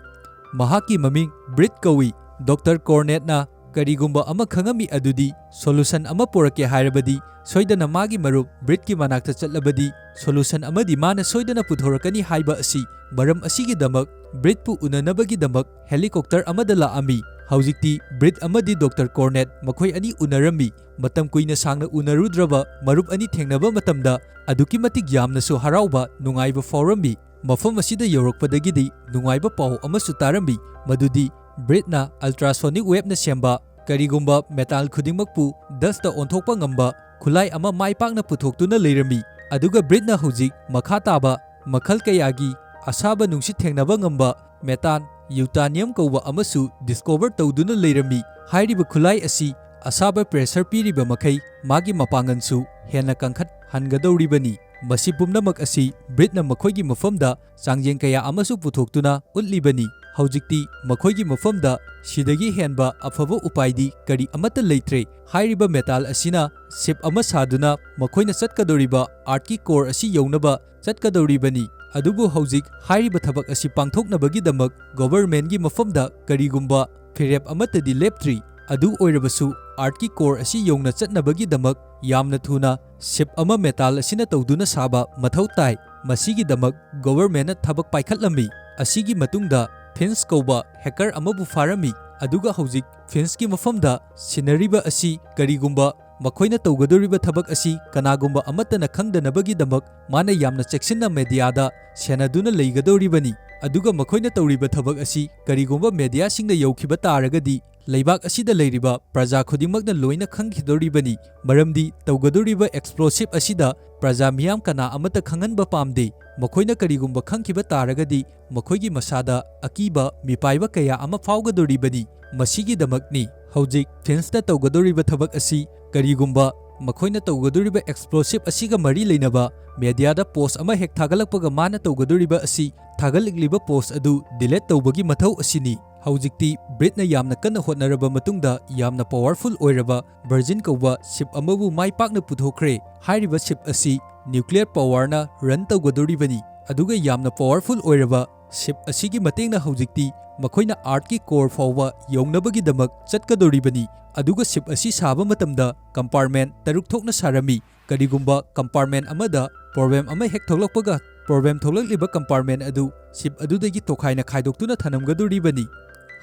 ꯃꯍꯥꯛꯀꯤ ꯃꯃꯤꯡ ꯕ꯭ꯔꯤꯠ ꯀꯧꯏ꯫ ꯗꯣꯛꯇꯔ ꯀꯣꯔꯅꯦꯠꯅ ꯀꯔꯤꯒꯨꯝꯕ ꯑꯃ ꯈꯪꯉꯝꯃꯤ ꯑꯗꯨꯗꯤ solution ꯑꯃ ꯄꯨꯔꯛꯀꯦ ꯍꯥꯏꯔꯕꯗꯤ ꯁꯣꯏꯗꯅ ꯃꯥꯒꯤ ꯃꯔꯨꯞ ꯕ꯭ꯔꯤꯠꯀꯤ ꯃꯅꯥꯛꯇ ꯆꯠꯂꯕꯗꯤ solution ꯑꯃꯗꯤ ꯃꯥꯅ ꯁꯣꯏꯗꯅ ꯄꯨꯊꯣꯔꯛꯀꯅꯤ ꯍꯥꯏꯕ ꯑꯁꯤ꯫ ꯃꯔꯝ ꯑꯁꯤꯒꯤꯗꯃꯛ ꯕ꯭ꯔꯤꯠꯄꯨ ꯎꯅꯅꯕꯒꯤꯗꯃꯛ helicopter ꯑꯃꯗ ꯂꯥꯛꯑꯝꯃꯤ꯫ ꯍꯧꯖꯤꯛꯇꯤ ꯕ꯭ꯔꯤꯠ ꯑꯃꯗꯤ ꯗꯣꯛꯇꯔ ꯀꯣꯔꯅꯦꯠ ꯃꯈꯣꯏ ꯑꯅꯤ ꯎꯅꯔꯝꯃꯤ꯫ ꯃꯇꯝ ꯀꯨꯏꯅ ꯁꯥꯡꯅ ꯎꯅꯔꯨꯗ꯭ꯔꯕ ꯃꯔꯨꯞ ꯑꯅꯤ ꯊꯦꯡꯅꯕ ꯃꯇꯝꯗ ꯑꯗꯨꯛꯀꯤ ꯃꯇꯤꯛ ꯌꯥꯝꯅꯁꯨ ꯍꯔꯥꯎꯕ, ꯅꯨꯡꯉꯥꯏꯕ ꯐꯥꯎꯔꯝꯃꯤ꯫ ꯃꯐꯝ ꯑꯁꯤꯗ ꯌꯧꯔꯛꯄꯗꯒꯤꯗꯤ ꯅꯨꯡꯉꯥꯏꯕ ꯄꯥꯎ ꯑꯃꯁꯨ ꯇꯥꯔꯝꯃꯤ, ꯃꯗꯨꯗꯤ ꯕ꯭ꯔꯤꯠꯅ ultrasonic waveꯅ ꯁꯦꯝꯕ ꯀꯔꯤꯒꯨꯝꯕ metal ꯈꯨꯗꯤꯡꯃꯛꯄꯨ dustꯇ ꯑꯣꯟꯊꯣꯛꯄ ꯉꯝꯕ ꯈꯨꯠꯂꯥꯏ ꯑꯃ ꯃꯥꯏ ꯄꯥꯛꯅ ꯄꯨꯊꯣꯛꯇꯨꯅ ꯂꯩꯔꯝꯃꯤ꯫ ꯑꯗꯨꯒ ꯕ꯭ꯔꯤꯠꯅ ꯍꯧꯖꯤꯛ ꯃꯈꯥ ꯇꯥꯕ ꯃꯈꯜ ꯀꯌꯥꯒꯤ ꯑꯁꯥꯕ ꯅꯨꯡꯁꯤꯠ ꯊꯦꯡꯅꯕ ꯉꯝꯕ metal, ꯌꯨꯇꯥꯅꯤꯌꯝ ꯀꯧꯕ ꯑꯃꯁꯨ discover ꯇꯧꯗꯨꯅ ꯂꯩꯔꯝꯃꯤ꯫ ꯍꯥꯏꯔꯤꯕ ꯈꯨꯠꯂꯥꯏ ꯑꯁꯤ ꯑꯁꯥꯕ pressure ꯄꯤꯔꯤꯕ ꯃꯈꯩ ꯃꯥꯒꯤ ꯃꯄꯥꯡꯒꯜꯁꯨ ꯍꯦꯟꯅ ꯀꯟꯈꯠꯍꯟꯒꯗꯧꯔꯤꯕꯅꯤ꯫ ꯃꯁꯤ ꯄꯨꯝꯅꯃꯛ ꯑꯁꯤ ꯕ꯭ꯔꯤꯠꯅ ꯃꯈꯣꯏꯒꯤ ꯃꯐꯝꯗ ꯆꯥꯡꯖꯦꯡ ꯀꯌꯥ ꯑꯃꯁꯨ ꯄꯨꯊꯣꯛꯇꯨꯅ ꯎꯠꯂꯤꯕꯅꯤ꯫ ꯍꯧꯖꯤꯛꯇꯤ ꯃꯈꯣꯏꯒꯤ ꯃꯐꯝꯗ ꯁꯤꯗꯒꯤ ꯍꯦꯟꯕ ꯑꯐꯕ ꯎꯄꯥꯏꯗꯤ ꯀꯔꯤ ꯑꯃꯠꯇ ꯂꯩꯇ꯭ꯔꯦ꯫ ꯍꯥꯏꯔꯤꯕ ꯃꯦꯇꯥꯜ ꯑꯁꯤꯅ ꯁꯤꯞ ꯑꯃ ꯁꯥꯗꯨꯅ ꯃꯈꯣꯏꯅ ꯆꯠꯀꯗꯧꯔꯤꯕ ꯑꯥꯔꯠꯀꯤ ꯀꯣꯔ ꯑꯁꯤ ꯌꯧꯅꯕ ꯆꯠꯀꯗꯧꯔꯤꯕꯅꯤ꯫ ꯑꯗꯨꯕꯨ ꯍꯧꯖꯤꯛ ꯍꯥꯏꯔꯤꯕ ꯊꯕꯛ ꯑꯁꯤ ꯄꯥꯡꯊꯣꯛꯅꯕꯒꯤꯗꯃꯛ ꯒꯣꯚꯔꯟꯃꯦꯟꯠꯀꯤ ꯃꯐꯝꯗ ꯀꯔꯤꯒꯨꯝꯕ ꯐꯤꯔꯦꯞ ꯑꯃꯠꯇꯗꯤ ꯂꯦꯞꯇ꯭ꯔꯤ꯫ ꯑꯗꯨ ꯑꯣꯏꯔꯕꯁꯨ ꯑꯥꯔꯠꯀꯤ ꯀꯣꯔ ꯑꯁꯤ ꯌꯧꯅ ꯆꯠꯅꯕꯒꯤꯗꯃꯛ ꯌꯥꯝꯅ ꯊꯨꯅ ꯁꯤꯞ ꯑꯃ ꯃꯦꯇꯥꯜ ꯑꯁꯤꯅ ꯇꯧꯗꯨꯅ ꯁꯥꯕ ꯃꯊꯧ ꯇꯥꯏ꯫ ꯃꯁꯤꯒꯤꯗꯃꯛ ꯒꯣꯚꯔꯟꯃꯦꯟꯠꯅ ꯊꯕꯛ ꯄꯥꯏꯈꯠꯂꯝꯃꯤ꯫ ꯑꯁꯤꯒꯤ ꯃꯇꯨꯡꯗ ꯐꯤꯟꯁ ꯀꯧꯕ ꯍꯦꯀꯔ ꯑꯃꯕꯨ ꯐꯥꯔꯝꯃꯤ꯫ ꯑꯗꯨꯒ ꯍꯧꯖꯤꯛ ꯐꯤꯟꯁꯀꯤ ꯃꯐꯝꯗ ꯁꯤꯟꯅꯔꯤꯕ ꯑꯁꯤ ꯀꯔꯤꯒꯨꯝꯕ ꯃꯈꯣꯏꯅ ꯇꯧꯒꯗꯧꯔꯤꯕ ꯊꯕꯛ ꯑꯁꯤ ꯀꯅꯥꯒꯨꯝꯕ ꯑꯃꯠꯇꯅ ꯈꯪꯗꯅꯕꯒꯤꯗꯃꯛ ꯃꯥꯅ ꯌꯥꯝꯅ ꯆꯦꯛꯁꯤꯟꯅ ꯃꯦꯗꯤꯌꯥꯗ ꯁꯦꯟꯅꯗꯨꯅ ꯂꯩꯒꯗꯧꯔꯤꯕꯅꯤ꯫ ꯑꯗꯨꯒ ꯃꯈꯣꯏꯅ ꯇꯧꯔꯤꯕ ꯊꯕꯛ ꯑꯁꯤ ꯀꯔꯤꯒꯨꯝꯕ ꯃꯦꯗꯤꯌꯥꯁꯤꯡꯗ ꯌꯧꯈꯤꯕ ꯇꯥꯔꯒꯗꯤ ꯂꯩꯕꯥꯛ ꯑꯁꯤꯗ ꯂꯩꯔꯤꯕ ꯄ꯭ꯔꯖꯥ ꯈꯨꯗꯤꯡꯃꯛꯅ ꯂꯣꯏꯅ ꯈꯪꯈꯤꯗꯧꯔꯤꯕꯅꯤ꯫ ꯃꯔꯝꯗꯤ ꯇꯧꯒꯗꯧꯔꯤꯕ ꯑꯦꯛꯁꯄ꯭ꯂꯣꯁꯤꯞ ꯑꯁꯤꯗ ꯄ꯭ꯔꯖꯥ ꯃꯤꯌꯥꯝ ꯀꯅꯥ ꯑꯃꯠꯇ ꯈꯪꯍꯟꯕ ꯄꯥꯝꯗꯦ꯫ ꯃꯈꯣꯏꯅ ꯀꯔꯤꯒꯨꯝꯕ ꯈꯪꯈꯤꯕ ꯇꯥꯔꯒꯗꯤ ꯃꯈꯣꯏꯒꯤ ꯃꯁꯥꯗ ꯑꯀꯤꯕ ꯃꯤꯄꯥꯏꯕ ꯀꯌꯥ ꯑꯃ ꯐꯥꯎꯒꯗꯧꯔꯤꯕꯅꯤ꯫ ꯃꯁꯤꯒꯤꯗꯃꯛꯅꯤ ꯍꯧꯖꯤꯛ ꯐꯤꯟꯁꯅ ꯇꯧꯒꯗꯧꯔꯤꯕ ꯊꯕꯛ ꯑꯁꯤ꯫ ꯀꯔꯤꯒꯨꯝꯕ ꯃꯈꯣꯏꯅ ꯇꯧꯒꯗꯧꯔꯤꯕ ꯑꯦꯛꯁꯄ꯭ꯂꯣꯁꯤꯞ ꯑꯁꯤꯒ ꯃꯔꯤ ꯂꯩꯅꯕ ꯃꯦꯗꯤꯌꯥꯗ ꯄꯣꯁ ꯑꯃ ꯍꯦꯛ ꯊꯥꯒꯠꯂꯛꯄꯒ ꯃꯥꯅ ꯇꯧꯒꯗꯧꯔꯤꯕ ꯑꯁꯤ ꯊꯥꯒꯠꯂꯛꯂꯤꯕ ꯄꯣꯁ ꯑꯗꯨ ꯗꯤꯂꯦꯠ ꯇꯧꯕꯒꯤ ꯃꯊꯧ ꯑꯁꯤꯅꯤ꯫ ꯍꯧꯖꯤꯛꯇꯤ ꯕ꯭ꯔꯤꯠꯅ ꯌꯥꯝꯅ ꯀꯟꯅ ꯍꯣꯠꯅꯔꯕ ꯃꯇꯨꯡꯗ ꯌꯥꯝꯅ ꯄꯋꯥꯔꯐꯨꯜ ꯑꯣꯏꯔꯕ ꯚꯔꯖꯤꯟ ꯀꯧꯕ ꯁꯤꯞ ꯑꯃꯕꯨ ꯃꯥꯏ ꯄꯥꯛꯅ ꯄꯨꯊꯣꯛꯈ꯭ꯔꯦ꯫ ꯍꯥꯏꯔꯤꯕ ꯁꯤꯞ ꯑꯁꯤ ꯅ꯭ꯌꯨꯀ꯭ꯂꯤꯌꯔ ꯄꯋꯥꯔꯅ ꯔꯟ ꯇꯧꯒꯗꯧꯔꯤꯕꯅꯤ꯫ ꯑꯗꯨꯒ ꯌꯥꯝꯅ ꯄꯋꯥꯔꯐꯨꯜ ꯑꯣꯏꯔꯕ ꯁꯤꯞ ꯑꯁꯤꯒꯤ ꯃꯇꯦꯡꯅ ꯍꯧꯖꯤꯛꯇꯤ ꯃꯈꯣꯏꯅ ꯑꯥꯔꯠꯀꯤ ꯀꯣꯔ ꯐꯥꯎꯕ ꯌꯧꯅꯕꯒꯤꯗꯃꯛ ꯆꯠꯀꯗꯧꯔꯤꯕꯅꯤ꯫ ꯑꯗꯨꯒ ꯁꯤꯞ ꯑꯁꯤ ꯁꯥꯕ ꯃꯇꯝꯗ ꯀꯝꯄꯥꯔꯠꯃꯦꯟ ꯇꯔꯨꯛ ꯊꯣꯛꯅ ꯁꯥꯔꯝꯃꯤ꯫ ꯀꯔꯤꯒꯨꯝꯕ ꯀꯝꯄꯥꯔꯠꯃꯦꯟ ꯑꯃꯗ ꯄ꯭ꯔꯣꯕ꯭ꯂꯦꯝ ꯑꯃ ꯍꯦꯛ ꯊꯣꯛꯂꯛꯄꯒ, ꯄ꯭ꯔꯣꯕ꯭ꯂꯦꯝ ꯊꯣꯛꯂꯛꯂꯤꯕ ꯀꯝꯄꯥꯔꯠꯃꯦꯟ ꯑꯗꯨ ꯁꯤꯞ ꯑꯗꯨꯗꯒꯤ ꯇꯣꯈꯥꯏꯅ ꯈꯥꯏꯗꯣꯛꯇꯨꯅ ꯊꯅꯝꯒꯗꯧꯔꯤꯕꯅꯤ꯫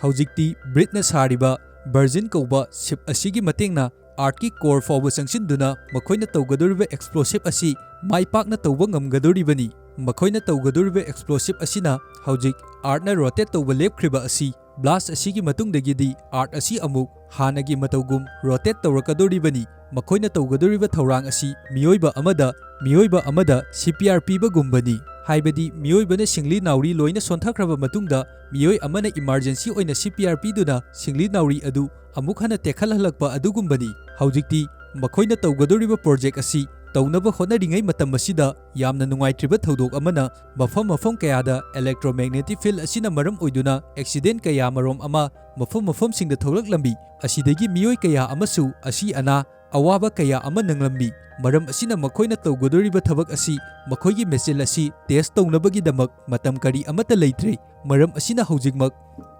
ꯍꯧꯖꯤꯛꯇꯤ ꯕ꯭ꯔꯤꯠꯅ ꯁꯥꯔꯤꯕ ꯚꯔꯖꯤꯟ ꯀꯧꯕ ꯁꯤꯞ ꯑꯁꯤꯒꯤ ꯃꯇꯦꯡꯅ ꯑꯥꯔꯠꯀꯤ ꯀꯣꯔ ꯐꯥꯎꯕ ꯆꯪꯁꯤꯟꯗꯨꯅ ꯃꯈꯣꯏꯅ ꯇꯧꯒꯗꯧꯔꯤꯕ ꯑꯦꯛꯁꯄ꯭ꯂꯣꯁꯤꯞ ꯑꯁꯤ ꯃꯥꯏ ꯄꯥꯛꯅ ꯇꯧꯕ ꯉꯝꯒꯗꯧꯔꯤꯕꯅꯤ꯫ ꯃꯈꯣꯏꯅ ꯇꯧꯒꯗꯧꯔꯤꯕ ꯑꯦꯛꯁꯄ꯭ꯂꯣꯁꯤꯞ ꯑꯁꯤꯅ ꯍꯧꯖꯤꯛ ꯑꯥꯔꯠꯅ ꯔꯣꯇꯦꯠ ꯇꯧꯕ ꯂꯦꯞꯈ꯭ꯔꯤꯕ ꯑꯁꯤ ꯕ꯭ꯂꯥꯁ ꯑꯁꯤꯒꯤ ꯃꯇꯨꯡꯗꯒꯤꯗꯤ ꯑꯥꯔꯠ ꯑꯁꯤ ꯑꯃꯨꯛ ꯍꯥꯟꯅꯒꯤ ꯃꯇꯧꯒꯨꯝ ꯔꯣꯇꯦꯠ ꯇꯧꯔꯛꯀꯗꯧꯔꯤꯕꯅꯤ꯫ ꯃꯈꯣꯏꯅ ꯇꯧꯒꯗꯧꯔꯤꯕ ꯊꯧꯔꯥꯡ ꯑꯁꯤ ꯃꯤꯑꯣꯏꯕ ꯑꯃꯗ, ꯃꯤꯑꯣꯏꯕ ꯑꯃꯗ ꯁꯤ ꯄꯤ ꯑꯥꯔ ꯄꯤꯕꯒꯨꯝꯕꯅꯤ꯫ ꯍꯥꯏꯕꯗꯤ ꯃꯤꯑꯣꯏꯕꯅ ꯁꯤꯡꯂꯤ ꯅꯥꯎꯔꯤ ꯂꯣꯏꯅ ꯁꯣꯟꯊꯈ꯭ꯔꯕ ꯃꯇꯨꯡꯗ ꯃꯤꯑꯣꯏ ꯑꯃꯅ ꯏꯃꯥꯔꯖꯦꯟꯁꯤ ꯑꯣꯏꯅ ꯁꯤ ꯄꯤ ꯑꯥꯔ ꯄꯤꯗꯨꯅ ꯁꯤꯡꯂꯤ ꯅꯥꯎꯔꯤ ꯑꯗꯨ ꯑꯃꯨꯛ ꯍꯟꯅ ꯇꯦꯛꯈꯠꯍꯜꯂꯛꯄ ꯑꯗꯨꯒꯨꯝꯕꯅꯤ꯫ ꯍꯧꯖꯤꯛꯇꯤ ꯃꯈꯣꯏꯅ ꯇꯧꯒꯗꯧꯔꯤꯕ ꯄ꯭ꯔꯣꯖꯦꯛ ꯑꯁꯤ ꯇꯧꯅꯕ ꯍꯣꯠꯅꯔꯤꯉꯩ ꯃꯇꯝ ꯑꯁꯤꯗ ꯌꯥꯝꯅ ꯅꯨꯡꯉꯥꯏꯇ꯭ꯔꯤꯕ ꯊꯧꯗꯣꯛ ꯑꯃꯅ, ꯃꯐꯝ ꯃꯐꯝ ꯀꯌꯥꯗ electromagnetic field ꯑꯁꯤꯅ ꯃꯔꯝ ꯑꯣꯏꯗꯨꯅ accident ꯀꯌꯥ ꯃꯔꯨꯝ ꯑꯃ ꯃꯐꯝ ꯃꯐꯝꯁꯤꯡꯗ ꯊꯣꯛꯂꯛꯂꯝꯃꯤ꯫ ꯑꯁꯤꯗꯒꯤ ꯃꯤꯑꯣꯏ ꯀꯌꯥ ꯑꯃꯁꯨ ꯑꯁꯤ ꯑꯅꯥ ꯑꯋꯥꯕ ꯀꯌꯥ ꯑꯃ ꯅꯪꯂꯝꯃꯤ꯫ ꯃꯔꯝ ꯑꯁꯤꯅ ꯃꯈꯣꯏꯅ ꯇꯧꯒꯗꯧꯔꯤꯕ ꯊꯕꯛ ꯑꯁꯤ ꯃꯈꯣꯏꯒꯤ ꯃꯦꯆꯤꯟ ꯑꯁꯤ test ꯇꯧꯅꯕꯒꯤꯗꯃꯛ ꯃꯇꯝ ꯀꯔꯤ ꯑꯃꯠꯇ ꯂꯩꯇ꯭ꯔꯦ꯫ ꯃꯔꯝ ꯑꯁꯤꯅ ꯍꯧꯖꯤꯛꯃꯛ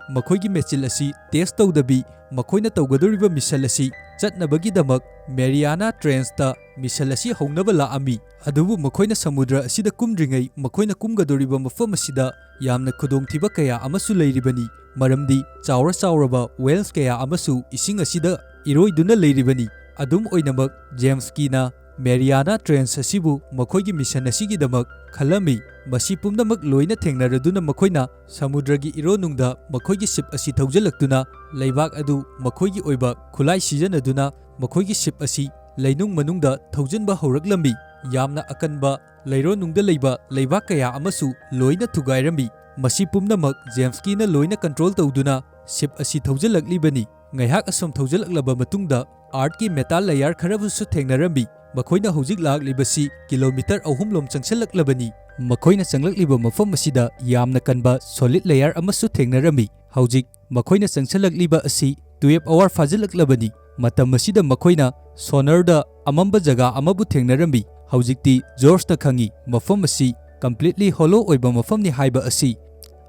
ꯃꯈꯣꯏꯒꯤ ꯃꯦꯆꯤꯟ ꯑꯁꯤ test ꯇꯧꯗꯕꯤ, ꯃꯈꯣꯏꯅ ꯇꯧꯒꯗꯧꯔꯤꯕ mission ꯑꯁꯤ ꯆꯠꯅꯕꯒꯤꯗꯃꯛ Mariana Trenchꯇ mission ꯑꯁꯤ ꯍꯧꯅꯕ ꯂꯥꯛꯑꯝꯃꯤ꯫ ꯑꯗꯨꯕꯨ ꯃꯈꯣꯏꯅ ꯁꯃꯨꯗ꯭ꯔ ꯑꯁꯤꯗ ꯀꯨꯝꯗ꯭ꯔꯤꯉꯩ ꯃꯈꯣꯏꯅ ꯀꯨꯝꯒꯗꯧꯔꯤꯕ ꯃꯐꯝ ꯑꯁꯤꯗ ꯌꯥꯝꯅ ꯈꯨꯗꯣꯡꯊꯤꯕ ꯀꯌꯥ ꯑꯃꯁꯨ ꯂꯩꯔꯤꯕꯅꯤ, ꯃꯔꯝꯗꯤ ꯆꯥꯎꯔ ꯆꯥꯎꯔꯕ whales ꯀꯌꯥ ꯑꯃꯁꯨ ꯏꯁꯤꯡ ꯑꯁꯤꯗ ꯏꯔꯣꯏꯗꯨꯅ ꯂꯩꯔꯤꯕꯅꯤ꯫ ꯑꯗꯨꯝ ꯑꯣꯏꯅꯃꯛ, James Keyꯅ Mariana Trench ꯑꯁꯤꯕꯨ ꯃꯈꯣꯏꯒꯤ mission ꯑꯁꯤꯒꯤꯗꯃꯛ ꯈꯜꯂꯝꯃꯤ꯫ ꯃꯁꯤ ꯄꯨꯝꯅꯃꯛ ꯂꯣꯏꯅ ꯊꯦꯡꯅꯔꯗꯨꯅ ꯃꯈꯣꯏꯅ ꯁꯃꯨꯗ꯭ꯔꯒꯤ ꯏꯔꯣꯟꯅꯨꯡꯗ ꯃꯈꯣꯏꯒꯤ ship ꯑꯁꯤ ꯊꯧꯖꯤꯜꯂꯛꯇꯨꯅ ꯂꯩꯕꯥꯛ ꯑꯗꯨ ꯃꯈꯣꯏꯒꯤ ꯑꯣꯏꯕ ꯈꯨꯠꯂꯥꯏ ꯁꯤꯖꯤꯟꯅꯗꯨꯅ ꯃꯈꯣꯏꯒꯤ ship ꯑꯁꯤ ꯂꯩꯅꯨꯡ ꯃꯅꯨꯡꯗ ꯊꯧꯖꯤꯟꯕ ꯍꯧꯔꯛꯂꯝꯃꯤ꯫ ꯌꯥꯝꯅ ꯑꯀꯟꯕ ꯂꯩꯔꯣꯟꯅꯨꯡꯗ ꯂꯩꯕ ꯂꯩꯕꯥꯛ ꯀꯌꯥ ꯑꯃꯁꯨ ꯂꯣꯏꯅ ꯊꯨꯒꯥꯏꯔꯝꯃꯤ꯫ ꯃꯁꯤ ꯄꯨꯝꯅꯃꯛ James Keyꯅ ꯂꯣꯏꯅ control ꯇꯧꯗꯨꯅ ship ꯑꯁꯤ ꯊꯧꯖꯤꯜꯂꯛꯂꯤꯕꯅꯤ꯫ ꯉꯥꯏꯍꯥꯛ ꯑꯁꯨꯝ ꯊꯧꯖꯤꯜꯂꯛꯂꯕ ꯃꯇꯨꯡꯗ Earthꯀꯤ metal layer ꯈꯔꯕꯨꯁꯨ ꯊꯦꯡꯅꯔꯝꯃꯤ꯫ ꯃꯈꯣꯏꯅ ꯍꯧꯖꯤꯛ ꯂꯥꯛꯂꯤꯕꯁꯤ kilometre ꯑꯍꯨꯝ ꯂꯣꯝ ꯆꯪꯁꯤꯜꯂꯛꯂꯕꯅꯤ꯫ ꯃꯈꯣꯏꯅ ꯆꯪꯂꯛꯂꯤꯕ ꯃꯐꯝ ꯑꯁꯤꯗ ꯌꯥꯝꯅ ꯀꯟꯕ solid layer ꯑꯃꯁꯨ ꯊꯦꯡꯅꯔꯝꯃꯤ꯫ ꯍꯧꯖꯤꯛ ꯃꯈꯣꯏꯅ ꯆꯪꯁꯤꯜꯂꯛꯂꯤꯕ ꯑꯁꯤ twelve hour ꯐꯥꯖꯤꯜꯂꯛꯂꯕꯅꯤ꯫ ꯃꯇꯝ ꯑꯁꯤꯗ ꯃꯈꯣꯏꯅ sonarꯗ ꯑꯃꯝꯕ ꯖꯒꯥ ꯑꯃꯕꯨ ꯊꯦꯡꯅꯔꯝꯃꯤ꯫ ꯍꯧꯖꯤꯛꯇꯤ Georgeꯅ ꯈꯪꯏ, ꯃꯐꯝ ꯑꯁꯤ completely hollow ꯑꯣꯏꯕ ꯃꯐꯝꯅꯤ ꯍꯥꯏꯕ ꯑꯁꯤ꯫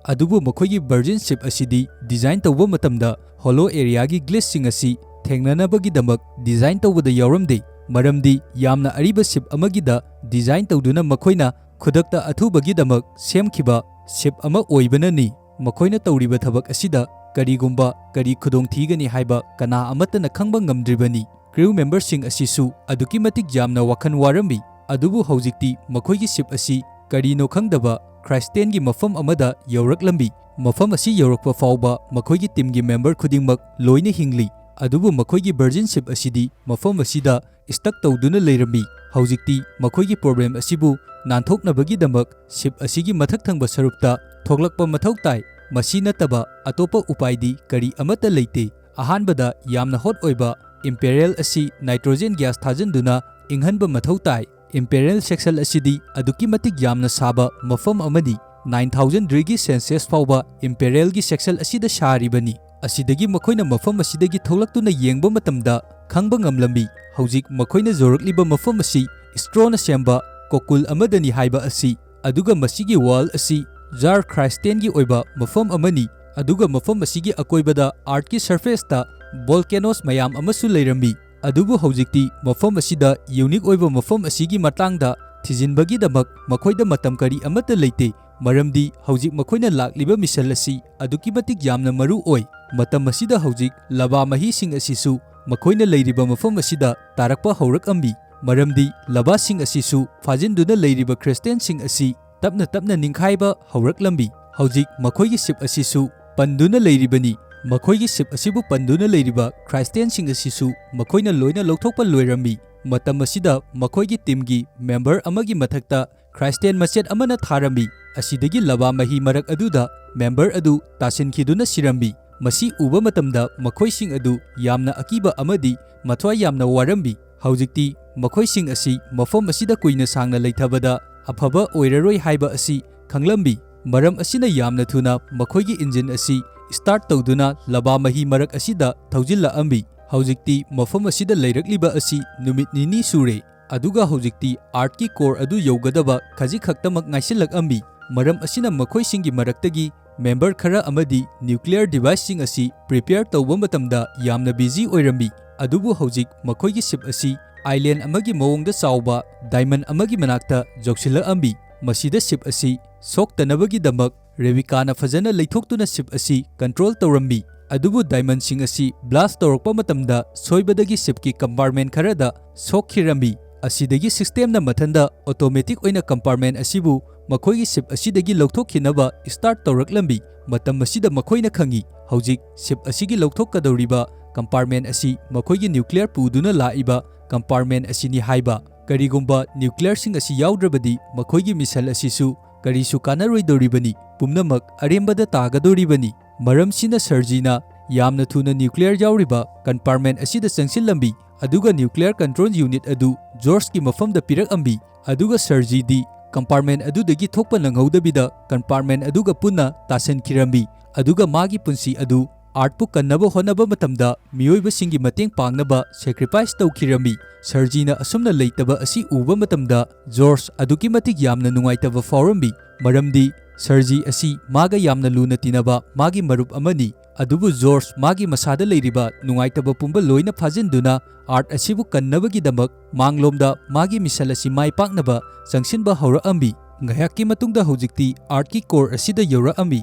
ꯑꯗꯨꯕꯨ ꯃꯈꯣꯏꯒꯤ Virgin ship ꯑꯁꯤꯗꯤ design ꯇꯧꯕ ꯃꯇꯝꯗ hollow areaꯒꯤ glitchꯁꯤꯡ ꯑꯁꯤ ꯊꯦꯡꯅꯅꯕꯒꯤꯗꯃꯛ design ꯇꯧꯕꯗ ꯌꯥꯎꯔꯝꯗꯦ, ꯃꯔꯝꯗꯤ ꯌꯥꯝꯅ ꯑꯔꯤꯕ ship ꯑꯃꯒꯤꯗ design ꯇꯧꯗꯨꯅ ꯃꯈꯣꯏꯅ ꯈꯨꯗꯛꯇ ꯑꯊꯨꯕꯒꯤꯗꯃꯛ ꯁꯦꯝꯈꯤꯕ ship ꯑꯃ ꯑꯣꯏꯕꯅꯅꯤ꯫ ꯃꯈꯣꯏꯅ ꯇꯧꯔꯤꯕ ꯊꯕꯛ ꯑꯁꯤꯗ ꯀꯔꯤꯒꯨꯝꯕ ꯀꯔꯤ ꯈꯨꯗꯣꯡꯊꯤꯒꯅꯤ ꯍꯥꯏꯕ ꯀꯅꯥ ꯑꯃꯠꯇꯅ ꯈꯪꯕ ꯉꯝꯗ꯭ꯔꯤꯕꯅꯤ꯫ Crew memberꯁꯤꯡ ꯑꯁꯤꯁꯨ ꯑꯗꯨꯛꯀꯤ ꯃꯇꯤꯛ ꯌꯥꯝꯅ ꯋꯥꯈꯜ ꯋꯥꯔꯝꯃꯤ꯫ ꯑꯗꯨꯕꯨ ꯍꯧꯖꯤꯛꯇꯤ ꯃꯈꯣꯏꯒꯤ ship ꯑꯁꯤ ꯀꯔꯤꯅꯣ ꯈꯪꯗꯕ Christianꯒꯤ ꯃꯐꯝ ꯑꯃꯗ ꯌꯧꯔꯛꯂꯝꯃꯤ꯫ ꯃꯐꯝ ꯑꯁꯤ ꯌꯧꯔꯛꯄ ꯐꯥꯎꯕ ꯃꯈꯣꯏꯒꯤ teamꯒꯤ member ꯈꯨꯗꯤꯡꯃꯛ ꯂꯣꯏꯅ ꯍꯤꯡꯂꯤ꯫ ꯑꯗꯨꯕꯨ ꯃꯈꯣꯏꯒꯤ Virgin ship ꯑꯁꯤꯗꯤ ꯃꯐꯝ ꯑꯁꯤꯗ stuck ꯇꯧꯗꯨꯅ ꯂꯩꯔꯝꯃꯤ꯫ ꯍꯧꯖꯤꯛꯇꯤ ꯃꯈꯣꯏꯒꯤ problem ꯑꯁꯤꯕꯨ ꯅꯥꯟꯊꯣꯛꯅꯕꯒꯤꯗꯃꯛ ship ꯑꯁꯤꯒꯤ ꯃꯊꯛ ꯊꯪꯕ ꯁꯔꯨꯛꯇ ꯊꯣꯛꯂꯛꯄ ꯃꯊꯧ ꯇꯥꯏ꯫ ꯃꯁꯤ ꯅꯠꯇꯕ ꯑꯇꯣꯞꯄ ꯎꯄꯥꯏꯗꯤ ꯀꯔꯤ ꯑꯃꯠꯇ ꯂꯩꯇꯦ꯫ ꯑꯍꯥꯟꯕꯗ ꯌꯥꯝꯅ hot ꯑꯣꯏꯕ Imperial ꯑꯁꯤ nitrogen gas ꯊꯥꯖꯤꯟꯗꯨꯅ ꯏꯪꯍꯟꯕ ꯃꯊꯧ ꯇꯥꯏ꯫ ꯏꯝꯄꯦꯔꯤꯌꯦꯜ ꯁꯦꯛꯁꯟ ꯑꯁꯤꯗꯤ ꯑꯗꯨꯛꯀꯤ ꯃꯇꯤꯛ ꯌꯥꯝꯅ ꯁꯥꯕ ꯃꯐꯝ ꯑꯃꯅꯤ꯫ Nine thousand degree Celsius ꯐꯥꯎꯕ ꯏꯝꯄꯦꯔꯤꯌꯦꯜꯒꯤ ꯁꯦꯛꯁꯟ ꯑꯁꯤꯗ ꯁꯥꯔꯤꯕꯅꯤ꯫ ꯑꯁꯤꯗꯒꯤ ꯃꯈꯣꯏꯅ ꯃꯐꯝ ꯑꯁꯤꯗꯒꯤ ꯊꯣꯛꯂꯛꯇꯨꯅ ꯌꯦꯡꯕ ꯃꯇꯝꯗ ꯈꯪꯕ ꯉꯝꯂꯝꯃꯤ꯫ ꯍꯧꯖꯤꯛ ꯃꯈꯣꯏꯅ ꯌꯧꯔꯛꯂꯤꯕ ꯃꯐꯝ ꯑꯁꯤ ꯏꯁꯇ꯭ꯔꯣꯅ ꯁꯦꯝꯕ ꯀꯣꯀꯨꯜ ꯑꯃꯗꯅꯤ ꯍꯥꯏꯕ ꯑꯁꯤ, ꯑꯗꯨꯒ ꯃꯁꯤꯒꯤ ꯋꯥꯜ ꯑꯁꯤ ꯖꯥꯔ ꯈ꯭ꯔꯥꯏꯁꯇꯦꯟꯒꯤ ꯑꯣꯏꯕ ꯃꯐꯝ ꯑꯃꯅꯤ, ꯑꯗꯨꯒ ꯃꯐꯝ ꯑꯁꯤꯒꯤ ꯑꯀꯣꯏꯕꯗ ꯑꯥꯔꯠꯀꯤ ꯁꯔꯐꯦꯁꯇ ꯚꯣꯜꯀꯦꯅꯣꯁ ꯃꯌꯥꯝ ꯑꯃꯁꯨ ꯂꯩꯔꯝꯃꯤ꯫ ꯑꯗꯨꯕꯨ ꯍꯧꯖꯤꯛꯇꯤ ꯃꯐꯝ ꯑꯁꯤꯗ ꯌꯨꯅꯤꯛ ꯑꯣꯏꯕ ꯃꯐꯝ ꯑꯁꯤꯒꯤ ꯃꯇꯥꯡꯗ ꯊꯤꯖꯤꯟꯕꯒꯤꯗꯃꯛ ꯃꯈꯣꯏꯗ ꯃꯇꯝ ꯀꯔꯤ ꯑꯃꯠꯇ ꯂꯩꯇꯦ, ꯃꯔꯝꯗꯤ ꯍꯧꯖꯤꯛ ꯃꯈꯣꯏꯅ ꯂꯥꯛꯂꯤꯕ ꯃꯤꯁꯟ ꯑꯁꯤ ꯑꯗꯨꯛꯀꯤ ꯃꯇꯤꯛ ꯌꯥꯝꯅ ꯃꯔꯨ ꯑꯣꯏ꯫ ꯃꯇꯝ ꯑꯁꯤꯗ ꯍꯧꯖꯤꯛ ꯂꯕꯥ ꯃꯍꯤꯁꯤꯡ ꯑꯁꯤꯁꯨ ꯃꯈꯣꯏꯅ ꯂꯩꯔꯤꯕ ꯃꯐꯝ ꯑꯁꯤꯗ ꯇꯥꯔꯛꯄ ꯍꯧꯔꯛꯂꯝꯃꯤ, ꯃꯔꯝꯗꯤ ꯂꯕꯥꯁꯤꯡ ꯑꯁꯤꯁꯨ ꯐꯥꯖꯤꯟꯗꯨꯅ ꯂꯩꯔꯤꯕ ꯈ꯭ꯔꯤꯁꯇꯤꯌꯥꯟꯁꯤꯡ ꯑꯁꯤ ꯇꯞꯅ ꯇꯞꯅ ꯅꯤꯡꯈꯥꯏꯕ ꯍꯧꯔꯛꯂꯝꯃꯤ꯫ ꯍꯧꯖꯤꯛ ꯃꯈꯣꯏꯒꯤ ꯁꯤꯞ ꯑꯁꯤꯁꯨ ꯄꯟꯗꯨꯅ ꯂꯩꯔꯤꯕꯅꯤ꯫ ꯃꯈꯣꯏꯒꯤ ꯁꯤꯞ ꯑꯁꯤꯕꯨ ꯄꯟꯗꯨꯅ ꯂꯩꯔꯤꯕ ꯈ꯭ꯔꯤꯁꯇꯤꯌꯥꯟꯁꯤꯡ ꯑꯁꯤꯁꯨ ꯃꯈꯣꯏꯅ ꯂꯣꯏꯅ ꯂꯧꯊꯣꯛꯄ ꯂꯣꯏꯔꯝꯃꯤ꯫ ꯃꯇꯝ ꯑꯁꯤꯗ ꯃꯈꯣꯏꯒꯤ ꯇꯤꯝꯒꯤ ꯃꯦꯝꯕꯔ ꯑꯃꯒꯤ ꯃꯊꯛꯇ ꯈ꯭ꯔꯤꯁꯇꯤꯌꯥꯟ ꯃꯆꯦꯠ ꯑꯃꯅ ꯊꯥꯔꯝꯃꯤ꯫ ꯑꯁꯤꯗꯒꯤ ꯂꯕꯥ ꯃꯍꯤ ꯃꯔꯛ ꯑꯗꯨꯗ ꯃꯦꯝꯕꯔ ꯑꯗꯨ ꯇꯥꯁꯤꯟꯈꯤꯗꯨꯅ ꯁꯤꯔꯝꯃꯤ꯫ ꯃꯁꯤ ꯎꯕ ꯃꯇꯝꯗ ꯃꯈꯣꯏꯁꯤꯡ ꯑꯗꯨ ꯌꯥꯝꯅ ꯑꯀꯤꯕ ꯑꯃꯗꯤ ꯃꯊ꯭ꯋꯥꯏ ꯌꯥꯝꯅ ꯋꯥꯔꯝꯃꯤ꯫ ꯍꯧꯖꯤꯛꯇꯤ ꯃꯈꯣꯏꯁꯤꯡ ꯑꯁꯤ ꯃꯐꯝ ꯑꯁꯤꯗ ꯀꯨꯏꯅ ꯁꯥꯡꯅ ꯂꯩꯊꯕꯗ ꯑꯐꯕ ꯑꯣꯏꯔꯔꯣꯏ ꯍꯥꯏꯕ ꯑꯁꯤ ꯈꯪꯂꯝꯃꯤ꯫ ꯃꯔꯝ ꯑꯁꯤꯅ ꯌꯥꯝꯅ ꯊꯨꯅ ꯃꯈꯣꯏꯒꯤ ꯏꯟꯖꯤꯟ ꯑꯁꯤ ꯁ꯭ꯇꯥꯔꯠ ꯇꯧꯗꯨꯅ ꯂꯕꯥ ꯃꯍꯤ ꯃꯔꯛ ꯑꯁꯤꯗ ꯊꯧꯖꯤꯜꯂꯛꯂꯝꯃꯤ꯫ ꯍꯧꯖꯤꯛꯇꯤ ꯃꯐꯝ ꯑꯁꯤꯗ ꯂꯩꯔꯛꯂꯤꯕ ꯑꯁꯤ ꯅꯨꯃꯤꯠ ꯅꯤꯅꯤ ꯁꯨꯔꯦ, ꯑꯗꯨꯒ ꯍꯧꯖꯤꯛꯇꯤ ꯑꯥꯔꯠꯀꯤ ꯀꯣꯔ ꯑꯗꯨ ꯌꯧꯒꯗꯕ ꯈꯖꯤꯛ ꯈꯛꯇꯃꯛ ꯉꯥꯏꯁꯤꯜꯂꯛꯂꯝꯃꯤ꯫ ꯃꯔꯝ ꯑꯁꯤꯅ ꯃꯈꯣꯏꯁꯤꯡꯒꯤ ꯃꯔꯛꯇꯒꯤ ꯃꯦꯝꯕꯔ ꯈꯔ ꯑꯃꯗꯤ ꯅ꯭ꯌꯨꯀ꯭ꯂꯤꯌꯔ ꯗꯤꯚꯥꯏꯁꯁꯤꯡ ꯑꯁꯤ ꯄ꯭ꯔꯤꯄꯦꯌꯔ ꯇꯧꯕ ꯃꯇꯝꯗ ꯌꯥꯝꯅ ꯕꯤꯖꯤ ꯑꯣꯏꯔꯝꯃꯤ꯫ ꯑꯗꯨꯕꯨ ꯍꯧꯖꯤꯛ ꯃꯈꯣꯏꯒꯤ ꯁꯤꯞ ꯑꯁꯤ ꯑꯥꯏꯂꯦꯟ ꯑꯃꯒꯤ ꯃꯑꯣꯡꯗ ꯆꯥꯎꯕ ꯗꯥꯏꯃꯟ ꯑꯃꯒꯤ ꯃꯅꯥꯛꯇ ꯌꯧꯁꯤꯜꯂꯛꯂꯝꯃꯤ꯫ ꯃꯁꯤꯗ ꯁꯤꯞ ꯑꯁꯤ ꯁꯣꯛꯇꯅꯕꯒꯤꯗꯃꯛ ꯔꯦꯕꯤꯀꯥꯅ ꯐꯖꯅ ꯂꯩꯊꯣꯛꯇꯨꯅ ꯁꯤꯞ ꯑꯁꯤ ꯀꯟꯇ꯭ꯔꯣꯜ ꯇꯧꯔꯝꯃꯤ꯫ ꯑꯗꯨꯕꯨ ꯗꯥꯏꯃꯟꯁꯤꯡ ꯑꯁꯤ ꯕ꯭ꯂꯥꯁ ꯇꯧꯔꯛꯄ ꯃꯇꯝꯗ ꯁꯣꯏꯕꯗꯒꯤ ꯁꯤꯞꯀꯤ ꯀꯝꯄꯥꯔꯠꯃꯦꯟ ꯈꯔꯗ ꯁꯣꯛꯈꯤꯔꯝꯃꯤ꯫ ꯑꯁꯤꯗꯒꯤ ꯁꯤꯁꯇꯦꯝꯅ ꯃꯊꯟꯗ ꯑꯣꯇꯣꯃꯦꯇꯤꯛ ꯑꯣꯏꯅ ꯀꯝꯄꯥꯔꯠꯃꯦꯟ ꯑꯁꯤꯕꯨ ꯃꯈꯣꯏꯒꯤ ꯁꯤꯞ ꯑꯁꯤꯗꯒꯤ ꯂꯧꯊꯣꯛꯈꯤꯅꯕ ꯁ꯭ꯇꯥꯔꯠ ꯇꯧꯔꯛꯂꯝꯃꯤ꯫ ꯃꯇꯝ ꯑꯁꯤꯗ ꯃꯈꯣꯏꯅ ꯈꯪꯏ, ꯍꯧꯖꯤꯛ ꯁꯤꯞ ꯑꯁꯤꯒꯤ ꯂꯧꯊꯣꯛꯀꯗꯧꯔꯤꯕ ꯀꯝꯄꯥꯔꯠꯃꯦꯟ ꯑꯁꯤ ꯃꯈꯣꯏꯒꯤ ꯅ꯭ꯌꯨꯀ꯭ꯂꯤꯌꯔ ꯄꯨꯗꯨꯅ ꯂꯥꯛꯂꯤꯕ ꯀꯝꯄꯥꯔꯠꯃꯦꯟ ꯑꯁꯤꯅꯤ ꯍꯥꯏꯕ꯫ ꯀꯔꯤꯒꯨꯝꯕ ꯅ꯭ꯌꯨꯀ꯭ꯂꯤꯌꯔꯁꯤꯡ ꯑꯁꯤ ꯌꯥꯎꯗ꯭ꯔꯕꯗꯤ ꯃꯈꯣꯏꯒꯤ ꯃꯤꯁꯟ ꯑꯁꯤꯁꯨ ꯀꯔꯤꯁꯨ ꯀꯥꯟꯅꯔꯣꯏꯗꯧꯔꯤꯕꯅꯤ, ꯄꯨꯝꯅꯃꯛ ꯑꯔꯦꯝꯕꯗ ꯇꯥꯒꯗꯧꯔꯤꯕꯅꯤ꯫ ꯃꯔꯝꯁꯤꯅ ꯁꯔꯖꯤꯅ ꯌꯥꯝꯅ ꯊꯨꯅ ꯅ꯭ꯌꯨꯀ꯭ꯂꯤꯌꯔ ꯌꯥꯎꯔꯤꯕ ꯀꯝꯄꯥꯔꯠꯃꯦꯟ ꯑꯁꯤꯗ ꯆꯪꯁꯤꯜꯂꯝꯃꯤ꯫ ꯑꯗꯨꯒ nuclear control unit ꯑꯗꯨ ꯖꯣꯔꯖꯀꯤ ꯃꯐꯝꯗ ꯄꯤꯔꯛꯑꯝꯃꯤ꯫ ꯑꯗꯨꯒ ꯁꯔꯖꯤꯗꯤ compartment ꯑꯗꯨꯗꯒꯤ ꯊꯣꯛꯄ ꯅꯪꯍꯧꯗꯕꯤꯗ compartment ꯑꯗꯨꯒ ꯄꯨꯟꯅ ꯇꯥꯁꯤꯟꯈꯤꯔꯝꯃꯤ꯫ ꯑꯗꯨꯒ ꯃꯥꯒꯤ ꯄꯨꯟꯁꯤ ꯑꯗꯨ Earthꯄꯨ ꯀꯟꯅꯕ ꯍꯣꯠꯅꯕ ꯃꯇꯝꯗ ꯃꯤꯑꯣꯏꯕꯁꯤꯡꯒꯤ ꯃꯇꯦꯡ ꯄꯥꯡꯅꯕ sacrifice ꯇꯧꯈꯤꯔꯝꯃꯤ꯫ ꯁꯔꯖꯤꯅ ꯑꯁꯨꯝꯅ ꯂꯩꯇꯕ ꯑꯁꯤ ꯎꯕ ꯃꯇꯝꯗ ꯖꯣꯔꯖ ꯑꯗꯨꯛꯀꯤ ꯃꯇꯤꯛ ꯌꯥꯝꯅ ꯅꯨꯡꯉꯥꯏꯇꯕ ꯐꯥꯎꯔꯝꯃꯤ, ꯃꯔꯝꯗꯤ ꯁꯔꯖꯤ ꯑꯁꯤ ꯃꯥꯒ ꯌꯥꯝꯅ ꯂꯨꯅ ꯇꯤꯟꯅꯕ ꯃꯥꯒꯤ ꯃꯔꯨꯞ ꯑꯃꯅꯤ꯫ ꯑꯗꯨꯕꯨ ꯖꯣꯔꯖ ꯃꯥꯒꯤ ꯃꯁꯥꯗ ꯂꯩꯔꯤꯕ ꯅꯨꯡꯉꯥꯏꯇꯕ ꯄꯨꯝꯕ ꯂꯣꯏꯅ ꯐꯥꯖꯤꯟꯗꯨꯅ Earth ꯑꯁꯤꯕꯨ ꯀꯟꯅꯕꯒꯤꯗꯃꯛ ꯃꯥꯡꯂꯣꯝꯗ ꯃꯥꯒꯤ mission ꯑꯁꯤ ꯃꯥꯏ ꯄꯥꯛꯅꯕ ꯆꯪꯁꯤꯟꯕ ꯍꯧꯔꯛꯑꯝꯃꯤ꯫ ꯉꯥꯏꯍꯥꯛꯀꯤ ꯃꯇꯨꯡꯗ ꯍꯧꯖꯤꯛꯇꯤ Earthꯀꯤ core ꯑꯁꯤꯗ ꯌꯧꯔꯛꯑꯝꯃꯤ꯫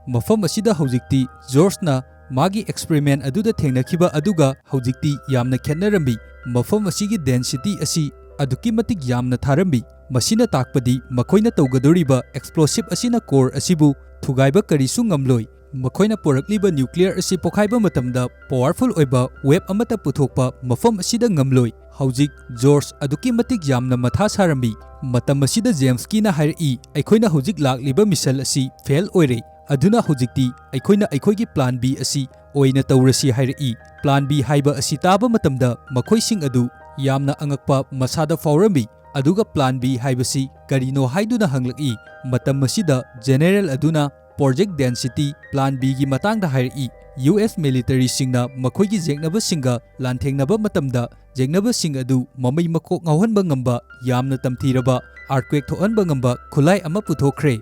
ꯃꯐꯝ ꯑꯁꯤꯗ ꯍꯧꯖꯤꯛꯇꯤ ꯖꯣꯔꯖꯅ ꯃꯥꯒꯤ experiment ꯑꯗꯨꯗ ꯊꯦꯡꯅꯈꯤꯕ ꯑꯗꯨꯒ ꯍꯧꯖꯤꯛꯇꯤ ꯌꯥꯝꯅ ꯈꯦꯠꯅꯔꯝꯃꯤ꯫ ꯃꯐꯝ ꯑꯁꯤꯒꯤ density ꯑꯁꯤ ꯑꯗꯨꯛꯀꯤ ꯃꯇꯤꯛ ꯌꯥꯝꯅ ꯊꯥꯔꯝꯃꯤ꯫ ꯃꯁꯤꯅ ꯇꯥꯛꯄꯗꯤ ꯃꯈꯣꯏꯅ ꯇꯧꯒꯗꯧꯔꯤꯕ explosive ꯑꯁꯤꯅ core ꯑꯁꯤꯕꯨ ꯊꯨꯒꯥꯏꯕ ꯀꯔꯤꯁꯨ ꯉꯝꯂꯣꯏ꯫ ꯃꯈꯣꯏꯅ ꯄꯨꯔꯛꯂꯤꯕ nuclear ꯑꯁꯤ ꯄꯣꯈꯥꯏꯕ ꯃꯇꯝꯗ powerful ꯑꯣꯏꯕ wave ꯑꯃꯠꯇ ꯄꯨꯊꯣꯛꯄ ꯃꯐꯝ ꯑꯁꯤꯗ ꯉꯝꯂꯣꯏ꯫ ꯍꯧꯖꯤꯛ ꯖꯣꯔꯖ ꯑꯗꯨꯛꯀꯤ ꯃꯇꯤꯛ ꯌꯥꯝꯅ ꯃꯊꯥ ꯁꯥꯔꯝꯃꯤ꯫ ꯃꯇꯝ ꯑꯁꯤꯗ ꯖꯦꯝꯁꯀꯤꯅ ꯍꯥꯏꯔꯛꯏ, "ꯑꯩꯈꯣꯏꯅ ꯍꯧꯖꯤꯛ ꯂꯥꯛꯂꯤꯕ mission ꯑꯁꯤ fail ꯑꯣꯏꯔꯦ꯫ ꯑꯗꯨꯅ ꯍꯧꯖꯤꯛꯇꯤ ꯑꯩꯈꯣꯏꯅ ꯑꯩꯈꯣꯏꯒꯤ plan B ꯑꯁꯤ ꯑꯣꯏꯅ ꯇꯧꯔꯁꯤ" ꯍꯥꯏꯔꯛꯏ꯫ Plan B ꯍꯥꯏꯕ ꯑꯁꯤ ꯇꯥꯕ ꯃꯇꯝꯗ ꯃꯈꯣꯏꯁꯤꯡ ꯑꯗꯨ ꯌꯥꯝꯅ ꯑꯉꯛꯄ ꯃꯁꯥꯗ ꯐꯥꯎꯔꯝꯃꯤ꯫ ꯑꯗꯨꯒ plan B ꯍꯥꯏꯕꯁꯤ ꯀꯔꯤꯅꯣ ꯍꯥꯏꯗꯨꯅ ꯍꯪꯂꯛꯏ꯫ ꯃꯇꯝ ꯑꯁꯤꯗ General ꯑꯗꯨꯅ Project Density, Plan Bꯒꯤ ꯃꯇꯥꯡꯗ ꯍꯥꯏꯔꯛꯏ꯫ U S militaryꯁꯤꯡꯅ ꯃꯈꯣꯏꯒꯤ ꯌꯦꯛꯅꯕꯁꯤꯡꯒ ꯂꯥꯟꯊꯦꯡꯅꯕ ꯃꯇꯝꯗ ꯌꯦꯛꯅꯕꯁꯤꯡ ꯑꯗꯨ ꯃꯃꯩ ꯃꯀꯣꯛ ꯉꯥꯎꯍꯟꯕ ꯉꯝꯕ ꯌꯥꯝꯅ ꯇꯝꯊꯤꯔꯕ earthquake ꯊꯣꯛꯍꯟꯕ ꯉꯝꯕ ꯈꯨꯠꯂꯥꯏ ꯑꯃ ꯄꯨꯊꯣꯛꯈ꯭ꯔꯦ꯫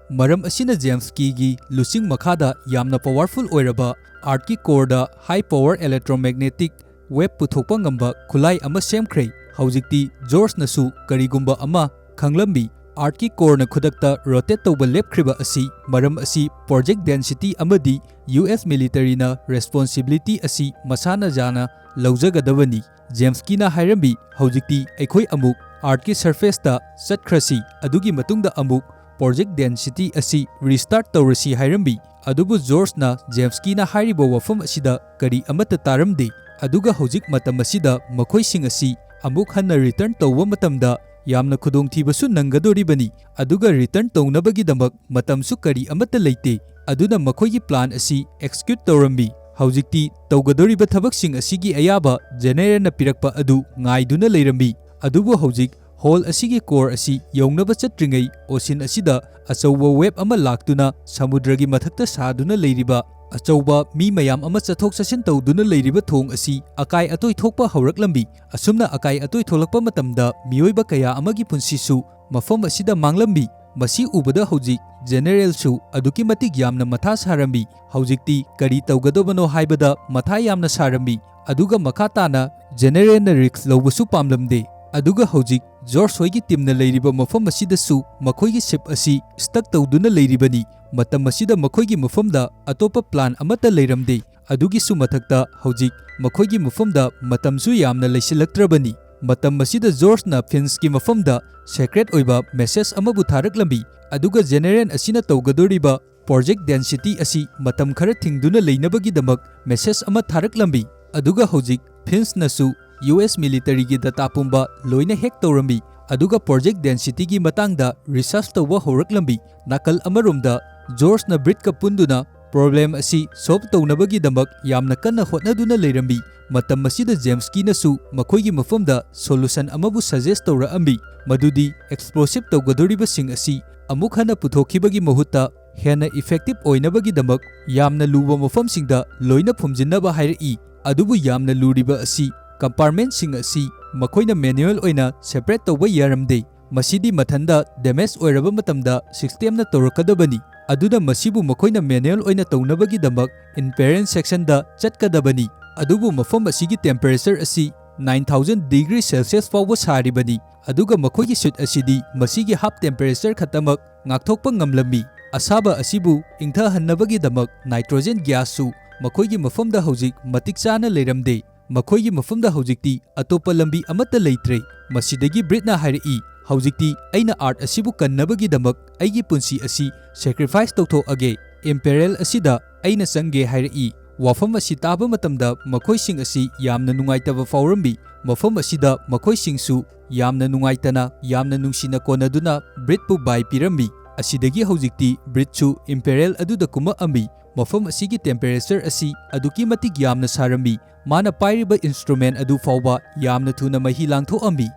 ꯃꯔꯝ ꯑꯁꯤꯅ ꯖꯦꯝꯁꯀꯤꯒꯤ ꯂꯨꯆꯤꯡ ꯃꯈꯥꯗ ꯌꯥꯝꯅ powerful ꯑꯣꯏꯔꯕ Earthꯀꯤ coreꯗ high power electromagnetic wave ꯄꯨꯊꯣꯛꯄ ꯉꯝꯕ ꯈꯨꯠꯂꯥꯏ ꯑꯃ ꯁꯦꯝꯈ꯭ꯔꯦ꯫ ꯍꯧꯖꯤꯛꯇꯤ ꯖꯣꯔꯖꯅꯁꯨ ꯀꯔꯤꯒꯨꯝꯕ ꯑꯃ ꯈꯪꯂꯝꯃꯤ꯫ Earthꯀꯤ coreꯅ ꯈꯨꯗꯛꯇ rotate ꯇꯧꯕ ꯂꯦꯞꯈ꯭ꯔꯤꯕ ꯑꯁꯤ, ꯃꯔꯝ ꯑꯁꯤ Project Density ꯑꯃꯗꯤ U S militaryꯅ responsibility ꯑꯁꯤ ꯃꯁꯥꯅ ꯌꯥꯅ ꯂꯧꯖꯒꯗꯕꯅꯤ꯫ ꯖꯦꯝꯁꯀꯤꯅ ꯍꯥꯏꯔꯝꯃꯤ, "ꯍꯧꯖꯤꯛꯇꯤ ꯑꯩꯈꯣꯏ ꯑꯃꯨꯛ Earthꯀꯤ surfaceꯇ ꯆꯠꯈ꯭ꯔꯁꯤ, ꯑꯗꯨꯒꯤ ꯃꯇꯨꯡꯗ ꯑꯃꯨꯛ Project Density ꯑꯁꯤ restart ꯇꯧꯔꯁꯤ" ꯍꯥꯏꯔꯝꯃꯤ꯫ ꯑꯗꯨꯕꯨ ꯖꯣꯔꯖꯅ ꯖꯦꯝꯁꯀꯤꯅ ꯍꯥꯏꯔꯤꯕ ꯋꯥꯐꯝ ꯑꯁꯤꯗ ꯀꯔꯤ ꯑꯃꯠꯇ ꯇꯥꯔꯝꯗꯦ꯫ ꯑꯗꯨꯒ ꯍꯧꯖꯤꯛ ꯃꯇꯝ ꯑꯁꯤꯗ ꯃꯈꯣꯏꯁꯤꯡ ꯑꯁꯤ ꯑꯃꯨꯛ ꯍꯟꯅ return ꯇꯧꯕ ꯃꯇꯝꯗ ꯌꯥꯝꯅ ꯈꯨꯗꯣꯡꯊꯤꯕꯁꯨ ꯅꯪꯒꯗꯧꯔꯤꯕꯅꯤ꯫ ꯑꯗꯨꯒ return ꯇꯧꯅꯕꯒꯤꯗꯃꯛ ꯃꯇꯝꯁꯨ ꯀꯔꯤ ꯑꯃꯠꯇ ꯂꯩꯇꯦ꯫ ꯑꯗꯨꯅ ꯃꯈꯣꯏꯒꯤ plan ꯑꯁꯤ execute ꯇꯧꯔꯝꯃꯤ꯫ ꯍꯧꯖꯤꯛꯇꯤ ꯇꯧꯒꯗꯧꯔꯤꯕ ꯊꯕꯛꯁꯤꯡ ꯑꯁꯤꯒꯤ ꯑꯌꯥꯕ ꯖꯦꯅꯦꯔꯦꯜꯅ ꯄꯤꯔꯛꯄ ꯑꯗꯨ ꯉꯥꯏꯗꯨꯅ ꯂꯩꯔꯝꯃꯤ꯫ ꯑꯗꯨꯕꯨ ꯍꯧꯖꯤꯛ ꯍꯣꯜ ꯑꯁꯤꯒꯤ ꯀꯣꯔ ꯑꯁꯤ ꯌꯧꯅꯕ ꯆꯠꯇ꯭ꯔꯤꯉꯩ ꯑꯣꯁꯤꯟ ꯑꯁꯤꯗ ꯑꯆꯧꯕ ꯋꯦꯕ ꯑꯃ ꯂꯥꯛꯇꯨꯅ ꯁꯃꯨꯗ꯭ꯔꯒꯤ ꯃꯊꯛꯇ ꯁꯥꯗꯨꯅ ꯂꯩꯔꯤꯕ ꯑꯆꯧꯕ ꯃꯤ ꯃꯌꯥꯝ ꯑꯃ ꯆꯠꯊꯣꯛ ꯆꯠꯁꯤꯟ ꯇꯧꯗꯨꯅ ꯂꯩꯔꯤꯕ ꯊꯣꯡ ꯑꯁꯤ ꯑꯀꯥꯏ ꯑꯇꯣꯏ ꯊꯣꯛꯄ ꯍꯧꯔꯛꯂꯝꯃꯤ꯫ ꯑꯁꯨꯝꯅ ꯑꯀꯥꯏ ꯑꯇꯣꯏ ꯊꯣꯛꯂꯛꯄ ꯃꯇꯝꯗ ꯃꯤꯑꯣꯏꯕ ꯀꯌꯥ ꯑꯃꯒꯤ ꯄꯨꯟꯁꯤꯁꯨ ꯃꯐꯝ ꯑꯁꯤꯗ ꯃꯥꯡꯂꯝꯃꯤ꯫ ꯃꯁꯤ ꯎꯕꯗ ꯍꯧꯖꯤꯛ ꯖꯦꯅꯦꯔꯦꯜꯁꯨ ꯑꯗꯨꯛꯀꯤ ꯃꯇꯤꯛ ꯌꯥꯝꯅ ꯃꯊꯥ ꯁꯥꯔꯝꯃꯤ꯫ ꯍꯧꯖꯤꯛꯇꯤ ꯀꯔꯤ ꯇꯧꯒꯗꯕꯅꯣ ꯍꯥꯏꯕꯗ ꯃꯊꯥ ꯌꯥꯝꯅ ꯁꯥꯔꯝꯃꯤ꯫ ꯑꯗꯨꯒ ꯃꯈꯥ ꯇꯥꯅ ꯖꯦꯅꯦꯔꯦꯜꯅ ꯔꯤꯁ꯭ꯛ ꯂꯧꯕꯁꯨ ꯄꯥꯝꯂꯝꯗꯦ꯫ ꯑꯗꯨꯒ ꯍꯧꯖꯤꯛ ꯖꯣꯔꯖ ꯍꯣꯏꯒꯤ ꯇꯤꯝꯅ ꯂꯩꯔꯤꯕ ꯃꯐꯝ ꯑꯁꯤꯗꯁꯨ ꯃꯈꯣꯏꯒꯤ ꯁꯤꯞ ꯑꯁꯤ ꯁ꯭ꯇꯛ ꯇꯧꯗꯨꯅ ꯂꯩꯔꯤꯕꯅꯤ꯫ ꯃꯇꯝ ꯑꯁꯤꯗ ꯃꯈꯣꯏꯒꯤ ꯃꯐꯝꯗ ꯑꯇꯣꯞꯄ ꯄ꯭ꯂꯥꯟ ꯑꯃꯠꯇ ꯂꯩꯔꯝꯗꯦ꯫ ꯑꯗꯨꯒꯤꯁꯨ ꯃꯊꯛꯇ ꯍꯧꯖꯤꯛ ꯃꯈꯣꯏꯒꯤ ꯃꯐꯝꯗ ꯃꯇꯝꯁꯨ ꯌꯥꯝꯅ ꯂꯩꯁꯤꯜꯂꯛꯇ꯭ꯔꯕꯅꯤ꯫ ꯃꯇꯝ ꯑꯁꯤꯗ ꯖꯣꯔꯖꯅ ꯐꯤꯟꯁꯀꯤ ꯃꯐꯝꯗ ꯁꯦꯀ꯭ꯔꯦꯠ ꯑꯣꯏꯕ ꯃꯦꯁꯦꯖ ꯑꯃꯕꯨ ꯊꯥꯔꯛꯂꯝꯃꯤ, ꯑꯗꯨꯒ ꯖꯦꯅꯦꯔꯦꯜ ꯑꯁꯤꯅ ꯇꯧꯒꯗꯧꯔꯤꯕ ꯄ꯭ꯔꯣꯖꯦꯛ ꯗꯦꯟꯁꯤꯇꯤ ꯑꯁꯤ ꯃꯇꯝ ꯈꯔ ꯊꯤꯡꯗꯨꯅ ꯂꯩꯅꯕꯒꯤꯗꯃꯛ ꯃꯦꯁꯦꯖ ꯑꯃ ꯊꯥꯔꯛꯂꯝꯃꯤ꯫ ꯑꯗꯨꯒ ꯍꯧꯖꯤꯛ ꯐꯤꯟꯁꯅꯁꯨ ꯌꯨ ꯑꯦꯁ ꯃꯤꯂꯤꯇꯔꯤꯒꯤ ꯗꯇꯥ ꯄꯨꯝꯕ ꯂꯣꯏꯅ ꯍꯦꯛ ꯇꯧꯔꯝꯃꯤ, ꯑꯗꯨꯒ ꯄ꯭ꯔꯣꯖꯦꯛ ꯗꯦꯟꯁꯤꯇꯤꯒꯤ ꯃꯇꯥꯡꯗ ꯔꯤꯁꯔꯆ ꯇꯧꯕ ꯍꯧꯔꯛꯂꯝꯃꯤ꯫ ꯅꯥꯀꯜ ꯑꯃꯔꯣꯝꯗ ꯖꯣꯔꯖꯅ ꯕ꯭ꯔꯤꯠꯀ ꯄꯨꯟꯗꯨꯅ ꯄ꯭ꯔꯣꯕ꯭ꯂꯦꯝ ꯑꯁꯤ ꯁꯣꯜꯕ ꯇꯧꯅꯕꯒꯤꯗꯃꯛ ꯌꯥꯝꯅ ꯀꯟꯅ ꯍꯣꯠꯅꯗꯨꯅ ꯂꯩꯔꯝꯃꯤ꯫ ꯃꯇꯝ ꯑꯁꯤꯗ ꯖꯦꯝꯁꯀꯤꯅꯁꯨ ꯃꯈꯣꯏꯒꯤ ꯃꯐꯝꯗ ꯁꯣꯂꯨꯁꯟ ꯑꯃꯕꯨ ꯁꯖꯦꯁ ꯇꯧꯔꯛꯑꯝꯃꯤ, ꯃꯗꯨꯗꯤ ꯑꯦꯛꯁꯄ꯭ꯂꯣꯁꯤꯚ ꯇꯧꯒꯗꯧꯔꯤꯕꯁꯤꯡ ꯑꯁꯤ ꯑꯃꯨꯛ ꯍꯟꯅ ꯄꯨꯊꯣꯛꯈꯤꯕꯒꯤ ꯃꯍꯨꯠꯇ ꯍꯦꯟꯅ ꯏꯐꯦꯛꯇꯤꯚ ꯑꯣꯏꯅꯕꯒꯤꯗꯃꯛ ꯌꯥꯝꯅ ꯂꯨꯕ ꯃꯐꯝꯁꯤꯡꯗ ꯂꯣꯏꯅ ꯐꯨꯝꯖꯤꯟꯅꯕ ꯍꯥꯏꯔꯛꯏ꯫ ꯑꯗꯨꯕꯨ ꯌꯥꯝꯅ ꯂꯨꯔꯤꯕ ꯑꯁꯤ ꯀꯝꯄꯥꯔꯠꯃꯦꯟꯠꯁꯤꯡ ꯑꯁꯤ ꯃꯈꯣꯏꯅ ꯃꯦꯅꯨꯑꯦꯜ ꯑꯣꯏꯅ ꯁꯦꯄꯔꯦꯠ ꯇꯧꯕ ꯌꯥꯔꯝꯗꯦ꯫ ꯃꯁꯤꯗꯤ ꯃꯊꯟꯗ ꯗꯦꯃꯦꯖ ꯑꯣꯏꯔꯕ ꯃꯇꯝꯗ ꯁꯤꯁꯇꯦꯝꯅ ꯇꯧꯔꯛꯀꯗꯕꯅꯤ꯫ ꯑꯗꯨꯅ ꯃꯁꯤꯕꯨ ꯃꯈꯣꯏꯅ ꯃꯦꯅꯨꯑꯦꯜ ꯑꯣꯏꯅ ꯇꯧꯅꯕꯒꯤꯗꯃꯛ ꯏꯝꯄꯦꯔꯦꯜ ꯁꯦꯛꯁꯟꯗ ꯆꯠꯀꯗꯕꯅꯤ꯫ ꯑꯗꯨꯕꯨ ꯃꯐꯝ ꯑꯁꯤꯒꯤ ꯇꯦꯝꯄꯔꯦꯆꯔ ꯑꯁꯤ nine thousand degree Celsius ꯐꯥꯎꯕ ꯁꯥꯔꯤꯕꯅꯤ꯫ ꯑꯗꯨꯒ ꯃꯈꯣꯏꯒꯤ ꯁꯨꯠ ꯑꯁꯤꯗꯤ ꯃꯁꯤꯒꯤ ꯍꯥꯐ ꯇꯦꯝꯄꯔꯦꯆꯔ ꯈꯛꯇꯃꯛ ꯉꯥꯛꯊꯣꯛꯄ ꯉꯝꯂꯝꯃꯤ꯫ ꯑꯁꯥꯕ ꯑꯁꯤꯕꯨ ꯏꯪꯊꯍꯟꯅꯕꯒꯤꯗꯃꯛ ꯅꯥꯏꯇ꯭ꯔꯣꯖꯦꯟ ꯒ꯭ꯌꯥꯁꯁꯨ ꯃꯈꯣꯏꯒꯤ ꯃꯐꯝꯗ ꯍꯧꯖꯤꯛ ꯃꯇꯤꯛ ꯆꯥꯅ ꯂꯩꯔꯝꯗꯦ꯫ ꯃꯈꯣꯏꯒꯤ ꯃꯐꯝꯗ ꯍꯧꯖꯤꯛꯇꯤ ꯑꯇꯣꯞꯄ ꯂꯝꯕꯤ ꯑꯃꯠꯇ ꯂꯩꯇ꯭ꯔꯦ꯫ ꯃꯁꯤꯗꯒꯤ ꯕ꯭ꯔꯤꯠꯅ ꯍꯥꯏꯔꯛꯏ, "ꯍꯧꯖꯤꯛꯇꯤ ꯑꯩꯅ ꯑꯥꯔꯊ ꯑꯁꯤꯕꯨ ꯀꯟꯅꯕꯒꯤꯗꯃꯛ ꯑꯩꯒꯤ ꯄꯨꯟꯁꯤ ꯑꯁꯤ ꯁꯦꯀ꯭ꯔꯤꯐꯥꯏꯁ ꯇꯧꯊꯣꯛꯑꯒꯦ꯫ ꯏꯝꯄꯦꯔꯦꯜ ꯑꯁꯤꯗ ꯑꯩꯅ ꯆꯪꯒꯦ" ꯍꯥꯏꯔꯛꯏ꯫ ꯋꯥꯐꯝ ꯑꯁꯤ ꯇꯥꯕ ꯃꯇꯝꯗ ꯃꯈꯣꯏꯁꯤꯡ ꯑꯁꯤ ꯌꯥꯝꯅ ꯅꯨꯡꯉꯥꯏꯇꯕ ꯐꯥꯎꯔꯝꯃꯤ꯫ ꯃꯐꯝ ꯑꯁꯤꯗ ꯃꯈꯣꯏꯁꯤꯡꯁꯨ ꯌꯥꯝꯅ ꯅꯨꯡꯉꯥꯏꯇꯅ, ꯌꯥꯝꯅ ꯅꯨꯡꯁꯤꯅ ꯀꯣꯟꯅꯗꯨꯅ ꯕ꯭ꯔꯤꯠꯄꯨ ꯕꯥꯏ ꯄꯤꯔꯝꯃꯤ꯫ ꯑꯁꯤꯗꯒꯤ ꯍꯧꯖꯤꯛꯇꯤ ꯕ꯭ꯔꯤꯠꯁꯨ ꯏꯝꯄꯦꯔꯦꯜ ꯑꯗꯨꯗ ꯀꯨꯝꯃꯛꯑꯝꯃꯤ꯫ ꯃꯐꯝ ꯑꯁꯤꯒꯤ temperature ꯑꯁꯤ ꯑꯗꯨꯛꯀꯤ ꯃꯇꯤꯛ ꯌꯥꯝꯅ ꯁꯥꯔꯝꯃꯤ꯫ ꯃꯥꯅ ꯄꯥꯏꯔꯤꯕ instrument ꯑꯗꯨ ꯐꯥꯎꯕ ꯌꯥꯝꯅ ꯊꯨꯅ ꯃꯍꯤ ꯂꯥꯡꯊꯣꯛꯑꯝꯃꯤ꯫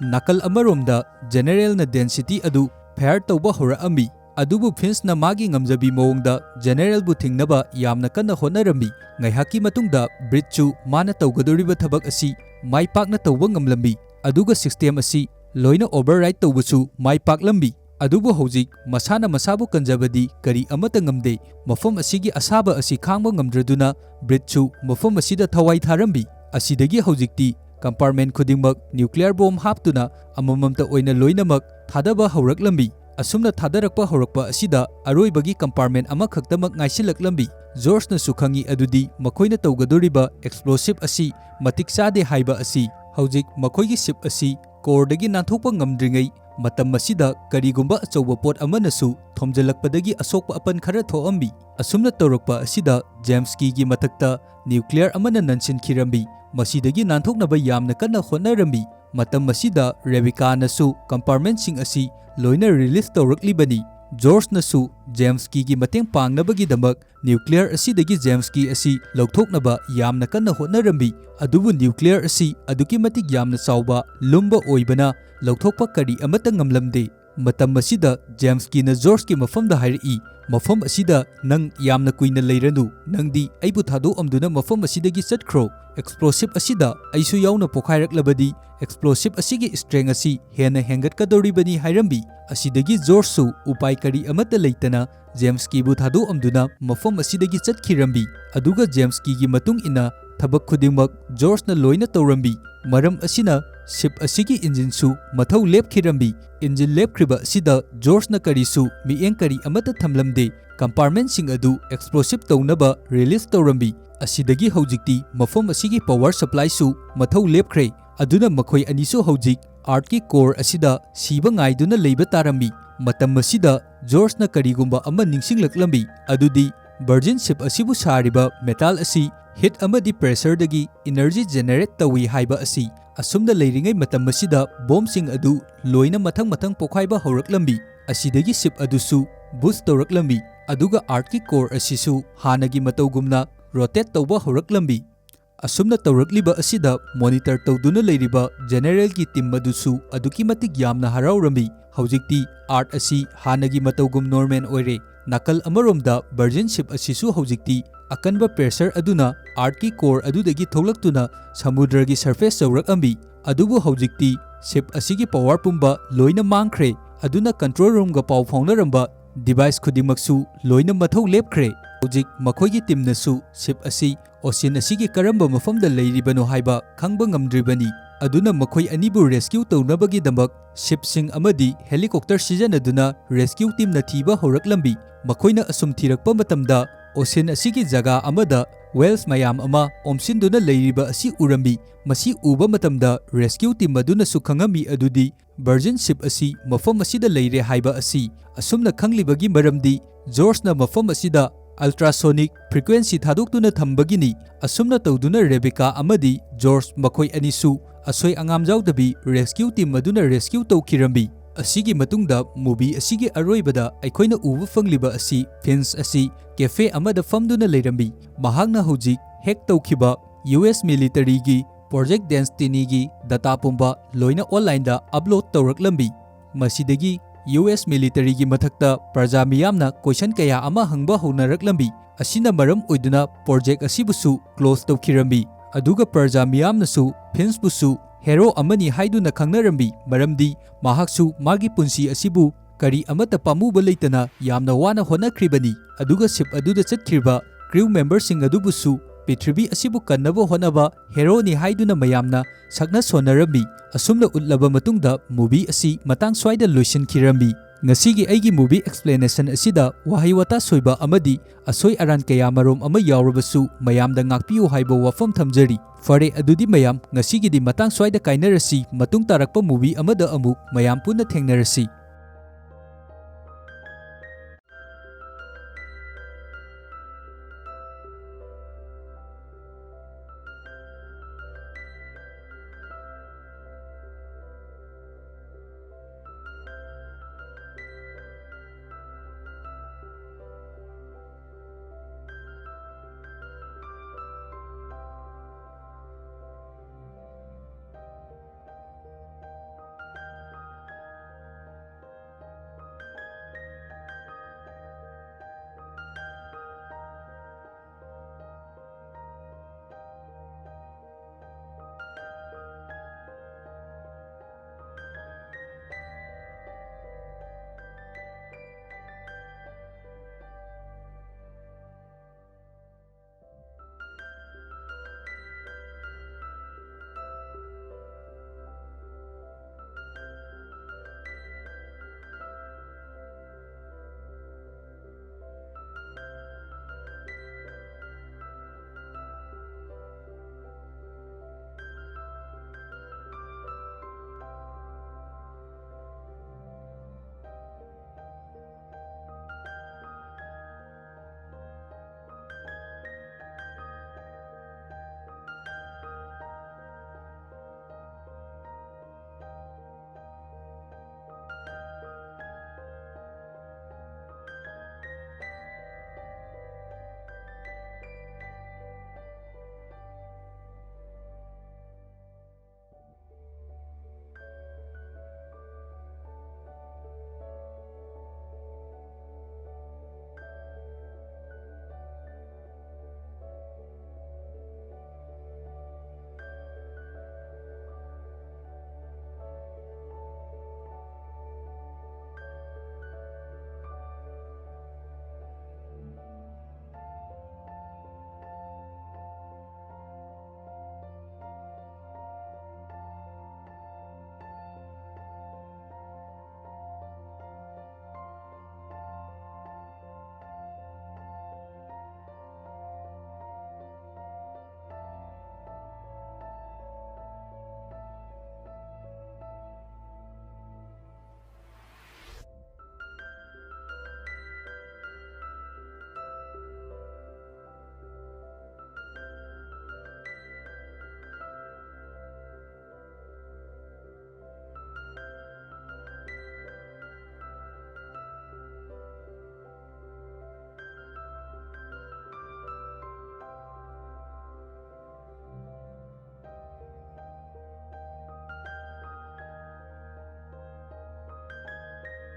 ꯅꯥꯀꯜ ꯑꯃꯔꯣꯝꯗ Generalꯅ density ꯑꯗꯨ fire ꯇꯧꯕ ꯍꯧꯔꯛꯑꯝꯃꯤ꯫ ꯑꯗꯨꯕꯨ Finchꯅ ꯃꯥꯒꯤ ꯉꯝꯖꯕꯤ ꯃꯑꯣꯡꯗ Generalꯕꯨ ꯊꯤꯡꯅꯕ ꯌꯥꯝꯅ ꯀꯟꯅ ꯍꯣꯠꯅꯔꯝꯃꯤ꯫ ꯉꯥꯏꯍꯥꯛꯀꯤ ꯃꯇꯨꯡꯗ Bridgeꯁꯨ ꯃꯥꯅ ꯇꯧꯒꯗꯧꯔꯤꯕ ꯊꯕꯛ ꯑꯁꯤ ꯃꯥꯏ ꯄꯥꯛꯅ ꯇꯧꯕ ꯉꯝꯂꯝꯃꯤ꯫ ꯑꯗꯨꯒ system ꯑꯁꯤ ꯂꯣꯏꯅ override ꯇꯧꯕꯁꯨ ꯃꯥꯏ ꯄꯥꯛꯂꯝꯃꯤ꯫ ꯑꯗꯨꯕꯨ ꯍꯧꯖꯤꯛ ꯃꯁꯥꯅ ꯃꯁꯥꯕꯨ ꯀꯟꯖꯕꯗꯤ ꯀꯔꯤ ꯑꯃꯠꯇ ꯉꯝꯗꯦ꯫ ꯃꯐꯝ ꯑꯁꯤꯒꯤ ꯑꯁꯥꯕ ꯑꯁꯤ ꯈꯥꯡꯕ ꯉꯝꯗ꯭ꯔꯗꯨꯅ Bridgeꯁꯨ ꯃꯐꯝ ꯑꯁꯤꯗ ꯊꯋꯥꯏ ꯊꯥꯔꯝꯃꯤ꯫ ꯑꯁꯤꯗꯒꯤ ꯍꯧꯖꯤꯛꯇꯤ compartment ꯈꯨꯗꯤꯡꯃꯛ nuclear bomb ꯍꯥꯞꯇꯨꯅ ꯑꯃꯃꯝꯇ ꯑꯣꯏꯅ ꯂꯣꯏꯅꯃꯛ ꯊꯥꯗꯕ ꯍꯧꯔꯛꯂꯝꯃꯤ꯫ ꯑꯁꯨꯝꯅ ꯊꯥꯗꯔꯛꯄ ꯍꯧꯔꯛꯄ ꯑꯁꯤꯗ ꯑꯔꯣꯏꯕꯒꯤ compartment ꯑꯃꯈꯛꯇꯃꯛ ꯉꯥꯏꯁꯤꯜꯂꯛꯂꯝꯃꯤ꯫ Georgeꯅꯁꯨ ꯈꯪꯏ ꯑꯗꯨꯗꯤ ꯃꯈꯣꯏꯅ ꯇꯧꯒꯗꯧꯔꯤꯕ explosive ꯑꯁꯤ ꯃꯇꯤꯛ ꯆꯥꯗꯦ ꯍꯥꯏꯕ ꯑꯁꯤ꯫ ꯍꯧꯖꯤꯛ ꯃꯈꯣꯏꯒꯤ ship ꯑꯁꯤ coreꯗꯒꯤ ꯅꯥꯟꯊꯣꯛꯄ ꯉꯝꯗ꯭ꯔꯤꯉꯩ ꯃꯇꯝ ꯑꯁꯤꯗ ꯀꯔꯤꯒꯨꯝꯕ ꯑꯆꯧꯕ ꯄꯣꯠ ꯑꯃꯅꯁꯨ ꯊꯣꯝꯖꯤꯜꯂꯛꯄꯗꯒꯤ ꯑꯁꯣꯛꯄ ꯑꯄꯟ ꯈꯔ ꯊꯣꯛꯑꯝꯃꯤ꯫ ꯑꯁꯨꯝꯅ ꯇꯧꯔꯛꯄ ꯑꯁꯤꯗ Jameskyꯒꯤ ꯃꯊꯛꯇ nuclear ꯑꯃꯅ ꯅꯟꯁꯤꯟꯈꯤꯔꯝꯃꯤ꯫ ꯃꯁꯤꯗꯒꯤ ꯅꯥꯟꯊꯣꯛꯅꯕ ꯌꯥꯝꯅ ꯀꯟꯅ ꯍꯣꯠꯅꯔꯝꯃꯤ꯫ ꯃꯇꯝ ꯑꯁꯤꯗ Rebeccaꯅꯁꯨ compartmentꯁꯤꯡ ꯑꯁꯤ ꯂꯣꯏꯅ release ꯇꯧꯔꯛꯂꯤꯕꯅꯤ꯫ Georgeꯅꯁꯨ Jameskyꯒꯤ ꯃꯇꯦꯡ ꯄꯥꯡꯅꯕꯒꯤꯗꯃꯛ nuclear ꯑꯁꯤꯗꯒꯤ Jamesky ꯑꯁꯤ ꯂꯧꯊꯣꯛꯅꯕ ꯌꯥꯝꯅ ꯀꯟꯅ ꯍꯣꯠꯅꯔꯝꯃꯤ꯫ ꯑꯗꯨꯕꯨ nuclear ꯑꯁꯤ ꯑꯗꯨꯛꯀꯤ ꯃꯇꯤꯛ ꯌꯥꯝꯅ ꯆꯥꯎꯕ, ꯂꯨꯝꯕ ꯑꯣꯏꯕꯅ ꯂꯧꯊꯣꯛꯄ ꯀꯔꯤ ꯑꯃꯠꯇ ꯉꯝꯂꯝꯗꯦ꯫ ꯃꯇꯝ ꯑꯁꯤꯗ Jameskyꯅ Georgeꯀꯤ ꯃꯐꯝꯗ ꯍꯥꯏꯔꯛꯏ, "ꯃꯐꯝ ꯑꯁꯤꯗ ꯅꯪ ꯌꯥꯝꯅ ꯀꯨꯏꯅ ꯂꯩꯔꯅꯨ꯫ ꯅꯪꯗꯤ ꯑꯩꯕꯨ ꯊꯥꯗꯣꯛꯑꯝꯗꯨꯅ ꯃꯐꯝ ꯑꯁꯤꯗꯒꯤ ꯆꯠꯈ꯭ꯔꯣ꯫ Explosive ꯑꯁꯤꯗ ꯑꯩꯁꯨ ꯌꯥꯎꯅ ꯄꯣꯈꯥꯏꯔꯛꯂꯕꯗꯤ explosive ꯑꯁꯤꯒꯤ strength ꯑꯁꯤ ꯍꯦꯟꯅ ꯍꯦꯟꯒꯠꯀꯗꯧꯔꯤꯕꯅꯤ" ꯍꯥꯏꯔꯝꯃꯤ꯫ ꯑꯁꯤꯗꯒꯤ Georgeꯁꯨ ꯎꯄꯥꯏ ꯀꯔꯤ ꯑꯃꯠꯇ ꯂꯩꯇꯅ Jameskyꯕꯨ ꯊꯥꯗꯣꯛꯑꯝꯗꯨꯅ ꯃꯐꯝ ꯑꯁꯤꯗꯒꯤ ꯆꯠꯈꯤꯔꯝꯃꯤ꯫ ꯑꯗꯨꯒ Jameskyꯒꯤ ꯃꯇꯨꯡ ꯏꯟꯅ ꯊꯕꯛ ꯈꯨꯗꯤꯡꯃꯛ Georgeꯅ ꯂꯣꯏꯅ ꯇꯧꯔꯝꯃꯤ꯫ ꯃꯔꯝ ꯑꯁꯤꯅ ship ꯑꯁꯤꯒꯤ engineꯁꯨ ꯃꯊꯧ ꯂꯦꯞꯈꯤꯔꯝꯃꯤ꯫ Engine ꯂꯦꯞꯈ꯭ꯔꯤꯕ ꯑꯁꯤꯗ Georgeꯅ ꯀꯔꯤꯁꯨ ꯃꯤꯠꯌꯦꯡ ꯀꯔꯤ ꯑꯃꯠꯇ ꯊꯝꯂꯝꯗꯦ꯫ Compartmentꯁꯤꯡ ꯑꯗꯨ explosive ꯇꯧꯅꯕ release ꯇꯧꯔꯝꯃꯤ꯫ ꯑꯁꯤꯗꯒꯤ ꯍꯧꯖꯤꯛꯇꯤ ꯃꯐꯝ ꯑꯁꯤꯒꯤ power supplyꯁꯨ ꯃꯊꯧ ꯂꯦꯞꯈ꯭ꯔꯦ꯫ ꯑꯗꯨꯅ ꯃꯈꯣꯏ ꯑꯅꯤꯁꯨ ꯍꯧꯖꯤꯛ Earthꯀꯤ core ꯑꯁꯤꯗ ꯁꯤꯕ ꯉꯥꯏꯗꯨꯅ ꯂꯩꯕ ꯇꯥꯔꯝꯃꯤ꯫ ꯃꯇꯝ ꯑꯁꯤꯗ Georgeꯅ ꯀꯔꯤꯒꯨꯝꯕ ꯑꯃ ꯅꯤꯡꯁꯤꯡꯂꯛꯂꯝꯃꯤ, ꯑꯗꯨꯗꯤ virgin ship ꯑꯁꯤꯕꯨ ꯁꯥꯔꯤꯕ metal ꯑꯁꯤ heat ꯑꯃꯗꯤ pressureꯗꯒꯤ energy generate ꯇꯧꯏ ꯍꯥꯏꯕ ꯑꯁꯤ꯫ ꯑꯁꯨꯝꯅ ꯂꯩꯔꯤꯉꯩ ꯃꯇꯝ ꯑꯁꯤꯗ bombꯁꯤꯡ ꯑꯗꯨ ꯂꯣꯏꯅ ꯃꯊꯪ ꯃꯊꯪ ꯄꯣꯈꯥꯏꯕ ꯍꯧꯔꯛꯂꯝꯃꯤ꯫ ꯑꯁꯤꯗꯒꯤ ship ꯑꯗꯨꯁꯨ ꯕꯨꯁ ꯇꯧꯔꯛꯂꯝꯃꯤ, ꯑꯗꯨꯒ ꯑꯥꯔꯠꯀꯤ ꯀꯣꯔ ꯑꯁꯤꯁꯨ ꯍꯥꯟꯅꯒꯤ ꯃꯇꯧꯒꯨꯝꯅ ꯔꯣꯇꯦꯠ ꯇꯧꯕ ꯍꯧꯔꯛꯂꯝꯃꯤ꯫ ꯑꯁꯨꯝꯅ ꯇꯧꯔꯛꯂꯤꯕ ꯑꯁꯤꯗ ꯃꯣꯅꯤꯇꯔ ꯇꯧꯗꯨꯅ ꯂꯩꯔꯤꯕ ꯖꯦꯅꯦꯔꯦꯜꯒꯤ ꯇꯤꯝ ꯑꯗꯨꯁꯨ ꯑꯗꯨꯛꯀꯤ ꯃꯇꯤꯛ ꯌꯥꯝꯅ ꯍꯔꯥꯎꯔꯝꯃꯤ꯫ ꯍꯧꯖꯤꯛꯇꯤ ꯑꯥꯔꯠ ꯑꯁꯤ ꯍꯥꯟꯅꯒꯤ ꯃꯇꯧꯒꯨꯝ ꯅꯣꯔꯃꯦꯜ ꯑꯣꯏꯔꯦ꯫ ꯅꯥꯀꯜ ꯑꯃꯔꯣꯝꯗ ꯚꯔꯖꯤꯟ ꯁꯤꯞ ꯑꯁꯤꯁꯨ ꯍꯧꯖꯤꯛꯇꯤ ꯑꯀꯟꯕ ꯄ꯭ꯔꯦꯁꯔ ꯑꯗꯨꯅ ꯑꯥꯔꯠꯀꯤ ꯀꯣꯔ ꯑꯗꯨꯗꯒꯤ ꯊꯣꯛꯂꯛꯇꯨꯅ ꯁꯃꯨꯗ꯭ꯔꯒꯤ ꯁꯔꯐꯦꯁ ꯌꯧꯔꯛꯂꯝꯃꯤ꯫ ꯑꯗꯨꯕꯨ ꯍꯧꯖꯤꯛꯇꯤ ꯁꯤꯞ ꯑꯁꯤꯒꯤ ꯄꯥꯋꯔ ꯄꯨꯝꯕ ꯂꯣꯏꯅ ꯃꯥꯡꯈ꯭ꯔꯦ꯫ ꯑꯗꯨꯅ ꯀꯟꯇ꯭ꯔꯣꯜ ꯔꯨꯝꯒ ꯄꯥꯎ ꯐꯥꯎꯅꯔꯝꯕ ꯗꯤꯚꯥꯏꯁ ꯈꯨꯗꯤꯡꯃꯛꯁꯨ ꯂꯣꯏꯅ ꯃꯊꯧ ꯂꯦꯞꯈ꯭ꯔꯦ꯫ ꯍꯧꯖꯤꯛ ꯃꯈꯣꯏꯒꯤ ꯇꯤꯝꯅꯁꯨ ꯁꯤꯞ ꯑꯁꯤ ꯑꯣꯁꯤꯟ ꯑꯁꯤꯒꯤ ꯀꯔꯝꯕ ꯃꯐꯝꯗ ꯂꯩꯔꯤꯕꯅꯣ ꯍꯥꯏꯕ ꯈꯪꯕ ꯉꯝꯗ꯭ꯔꯤꯕꯅꯤ꯫ ꯑꯗꯨꯅ ꯃꯈꯣꯏ ꯑꯅꯤꯕꯨ ꯔꯦꯁꯀ꯭ꯌꯨ ꯇꯧꯅꯕꯒꯤꯗꯃꯛ ꯁꯤꯞꯁꯤꯡ ꯑꯃꯗꯤ ꯍꯦꯂꯤꯀꯣꯞꯇꯔ ꯁꯤꯖꯤꯟꯅꯗꯨꯅ ꯔꯦꯁꯀ꯭ꯌꯨ ꯇꯤꯝꯅ ꯊꯤꯕ ꯍꯧꯔꯛꯂꯝꯃꯤ꯫ ꯃꯈꯣꯏꯅ ꯑꯁꯨꯝ ꯊꯤꯔꯛꯄ ꯃꯇꯝꯗ ꯑꯣꯁꯤꯟ ꯑꯁꯤꯒꯤ ꯖꯒꯥ ꯑꯃꯗ ꯋꯦꯜꯁ ꯃꯌꯥꯝ ꯑꯃ ꯑꯣꯝꯁꯤꯟꯗꯨꯅ ꯂꯩꯔꯤꯕ ꯑꯁꯤ ꯎꯔꯝꯃꯤ꯫ ꯃꯁꯤ ꯎꯕ ꯃꯇꯝꯗ ꯔꯦꯁꯀ꯭ꯌꯨ ꯇꯤꯝ ꯑꯗꯨꯅꯁꯨ ꯈꯪꯉꯝꯃꯤ ꯑꯗꯨꯗꯤ ꯚꯔꯖꯤꯟ ꯁꯤꯞ ꯑꯁꯤ ꯃꯐꯝ ꯑꯁꯤꯗ ꯂꯩꯔꯦ ꯍꯥꯏꯕ ꯑꯁꯤ꯫ ꯑꯁꯨꯝꯅ ꯈꯪꯂꯤꯕꯒꯤ ꯃꯔꯝꯗꯤ ꯖꯣꯔꯖꯅ ꯃꯐꯝ ꯑꯁꯤꯗ ꯑꯜꯇ꯭ꯔꯥꯁꯣꯅꯤꯛ ꯐ꯭ꯔꯤꯀ꯭ꯋꯦꯟꯁꯤ ꯊꯥꯗꯣꯛꯇꯨꯅ ꯊꯝꯕꯒꯤꯅꯤ꯫ ꯑꯁꯨꯝꯅ ꯇꯧꯗꯨꯅ ꯔꯦꯕꯦꯀꯥ ꯑꯃꯗꯤ ꯖꯣꯔꯖ ꯃꯈꯣꯏ ꯑꯅꯤꯁꯨ ꯑꯁꯣꯏ ꯑꯉꯥꯝ ꯌꯥꯎꯗꯕꯤ ꯔꯦꯁꯀ꯭ꯌꯨ ꯇꯤꯝ ꯑꯗꯨꯅ ꯔꯦꯁꯀ꯭ꯌꯨ ꯇꯧꯈꯤꯔꯝꯃꯤ꯫ ꯑꯁꯤꯒꯤ ꯃꯇꯨꯡꯗ ꯃꯨꯚꯤ ꯑꯁꯤꯒꯤ ꯑꯔꯣꯏꯕꯗ ꯑꯩꯈꯣꯏꯅ ꯎꯕ ꯐꯪꯂꯤꯕ ꯑꯁꯤ ꯐꯤꯟꯁ ꯑꯁꯤ ꯀꯦꯐꯦ ꯑꯃꯗ ꯐꯝꯗꯨꯅ ꯂꯩꯔꯝꯃꯤ꯫ ꯃꯍꯥꯛꯅ ꯍꯧꯖꯤꯛ ꯍꯦꯛ ꯇꯧꯈꯤꯕ ꯌꯨ ꯑꯦꯁ ꯃꯤꯂꯤꯇꯔꯤꯒꯤ ꯄ꯭ꯔꯣꯖꯦꯛ ꯗꯦꯁꯇꯤꯅꯤꯒꯤ ꯗꯇꯥ ꯄꯨꯝꯕ ꯂꯣꯏꯅ ꯑꯣꯟꯂꯥꯏꯟꯗ ꯑꯞꯂꯣꯗ ꯇꯧꯔꯛꯂꯝꯃꯤ꯫ ꯃꯁꯤꯗꯒꯤ ꯌꯨ ꯑꯦꯁ ꯃꯤꯂꯤꯇꯔꯤꯒꯤ ꯃꯊꯛꯇ ꯄ꯭ꯔꯖꯥ ꯃꯤꯌꯥꯝꯅ ꯀꯣꯏꯁꯟ ꯀꯌꯥ ꯑꯃ ꯍꯪꯕ ꯍꯧꯅꯔꯛꯂꯝꯃꯤ꯫ ꯑꯁꯤꯅ ꯃꯔꯝ ꯑꯣꯏꯗꯨꯅ ꯄ꯭ꯔꯣꯖꯦꯛ ꯑꯁꯤꯕꯨꯁꯨ ꯀ꯭ꯂꯣꯖ ꯇꯧꯈꯤꯔꯝꯃꯤ꯫ ꯑꯗꯨꯒ ꯄ꯭ꯔꯖꯥ ꯃꯤꯌꯥꯝꯅꯁꯨ ꯐꯤꯟꯁꯄꯨꯁꯨ ꯍꯦꯔꯣ ꯑꯃꯅꯤ ꯍꯥꯏꯗꯨꯅ ꯈꯪꯅꯔꯝꯃꯤ, ꯃꯔꯝꯗꯤ ꯃꯍꯥꯛꯁꯨ ꯃꯥꯒꯤ ꯄꯨꯟꯁꯤ ꯑꯁꯤꯕꯨ ꯀꯔꯤ ꯑꯃꯠꯇ ꯄꯥꯝꯃꯨꯕ ꯂꯩꯇꯅ ꯌꯥꯝꯅ ꯋꯥꯅ ꯍꯣꯠꯅꯈ꯭ꯔꯤꯕꯅꯤ꯫ ꯑꯗꯨꯒ ꯁꯤꯞ ꯑꯗꯨꯗ ꯆꯠꯈ꯭ꯔꯤꯕ ꯀ꯭ꯔꯤꯎ ꯃꯦꯝꯕꯔꯁꯤꯡ ꯑꯗꯨꯕꯨꯁꯨ ꯄ꯭ꯔꯤꯊꯤꯕꯤ ꯑꯁꯤꯕꯨ ꯀꯟꯅꯕ ꯍꯣꯠꯅꯕ ꯍꯦꯔꯣꯅꯤ ꯍꯥꯏꯗꯨꯅ ꯃꯌꯥꯝꯅ ꯁꯛꯅ ꯁꯣꯟꯅꯔꯝꯃꯤ꯫ ꯑꯁꯨꯝꯅ ꯎꯠꯂꯕ ꯃꯇꯨꯡꯗ ꯃꯨꯚꯤ ꯑꯁꯤ ꯃꯇꯥꯡ ꯁ꯭ꯋꯥꯏꯗ ꯂꯣꯏꯁꯤꯟꯈꯤꯔꯝꯃꯤ꯫ ꯉꯁꯤꯒꯤ ꯑꯩꯒꯤ movie explanation ꯑꯁꯤꯗ ꯋꯥꯍꯩ ꯋꯥꯇꯥ ꯁꯣꯏꯕ ꯑꯃꯗꯤ ꯑꯁꯣꯏ ꯑꯔꯥꯟ ꯀꯌꯥ ꯃꯔꯨꯝ ꯑꯃ ꯌꯥꯎꯔꯕꯁꯨ ꯃꯌꯥꯝꯗ ꯉꯥꯛꯄꯤꯌꯨ ꯍꯥꯏꯕ ꯋꯥꯐꯝ ꯊꯝꯖꯔꯤ꯫ ꯐꯔꯦ, ꯑꯗꯨꯗꯤ ꯃꯌꯥꯝ, ꯉꯁꯤꯒꯤꯗꯤ ꯃꯇꯥꯡ ꯁ꯭ꯋꯥꯏꯗ ꯀꯥꯏꯅꯔꯁꯤ꯫ ꯃꯇꯨꯡ ꯇꯥꯔꯛꯄ movie ꯑꯃꯗ ꯑꯃꯨꯛ ꯃꯌꯥꯝ ꯄꯨꯟꯅ ꯊꯦꯡꯅꯔꯁꯤ꯫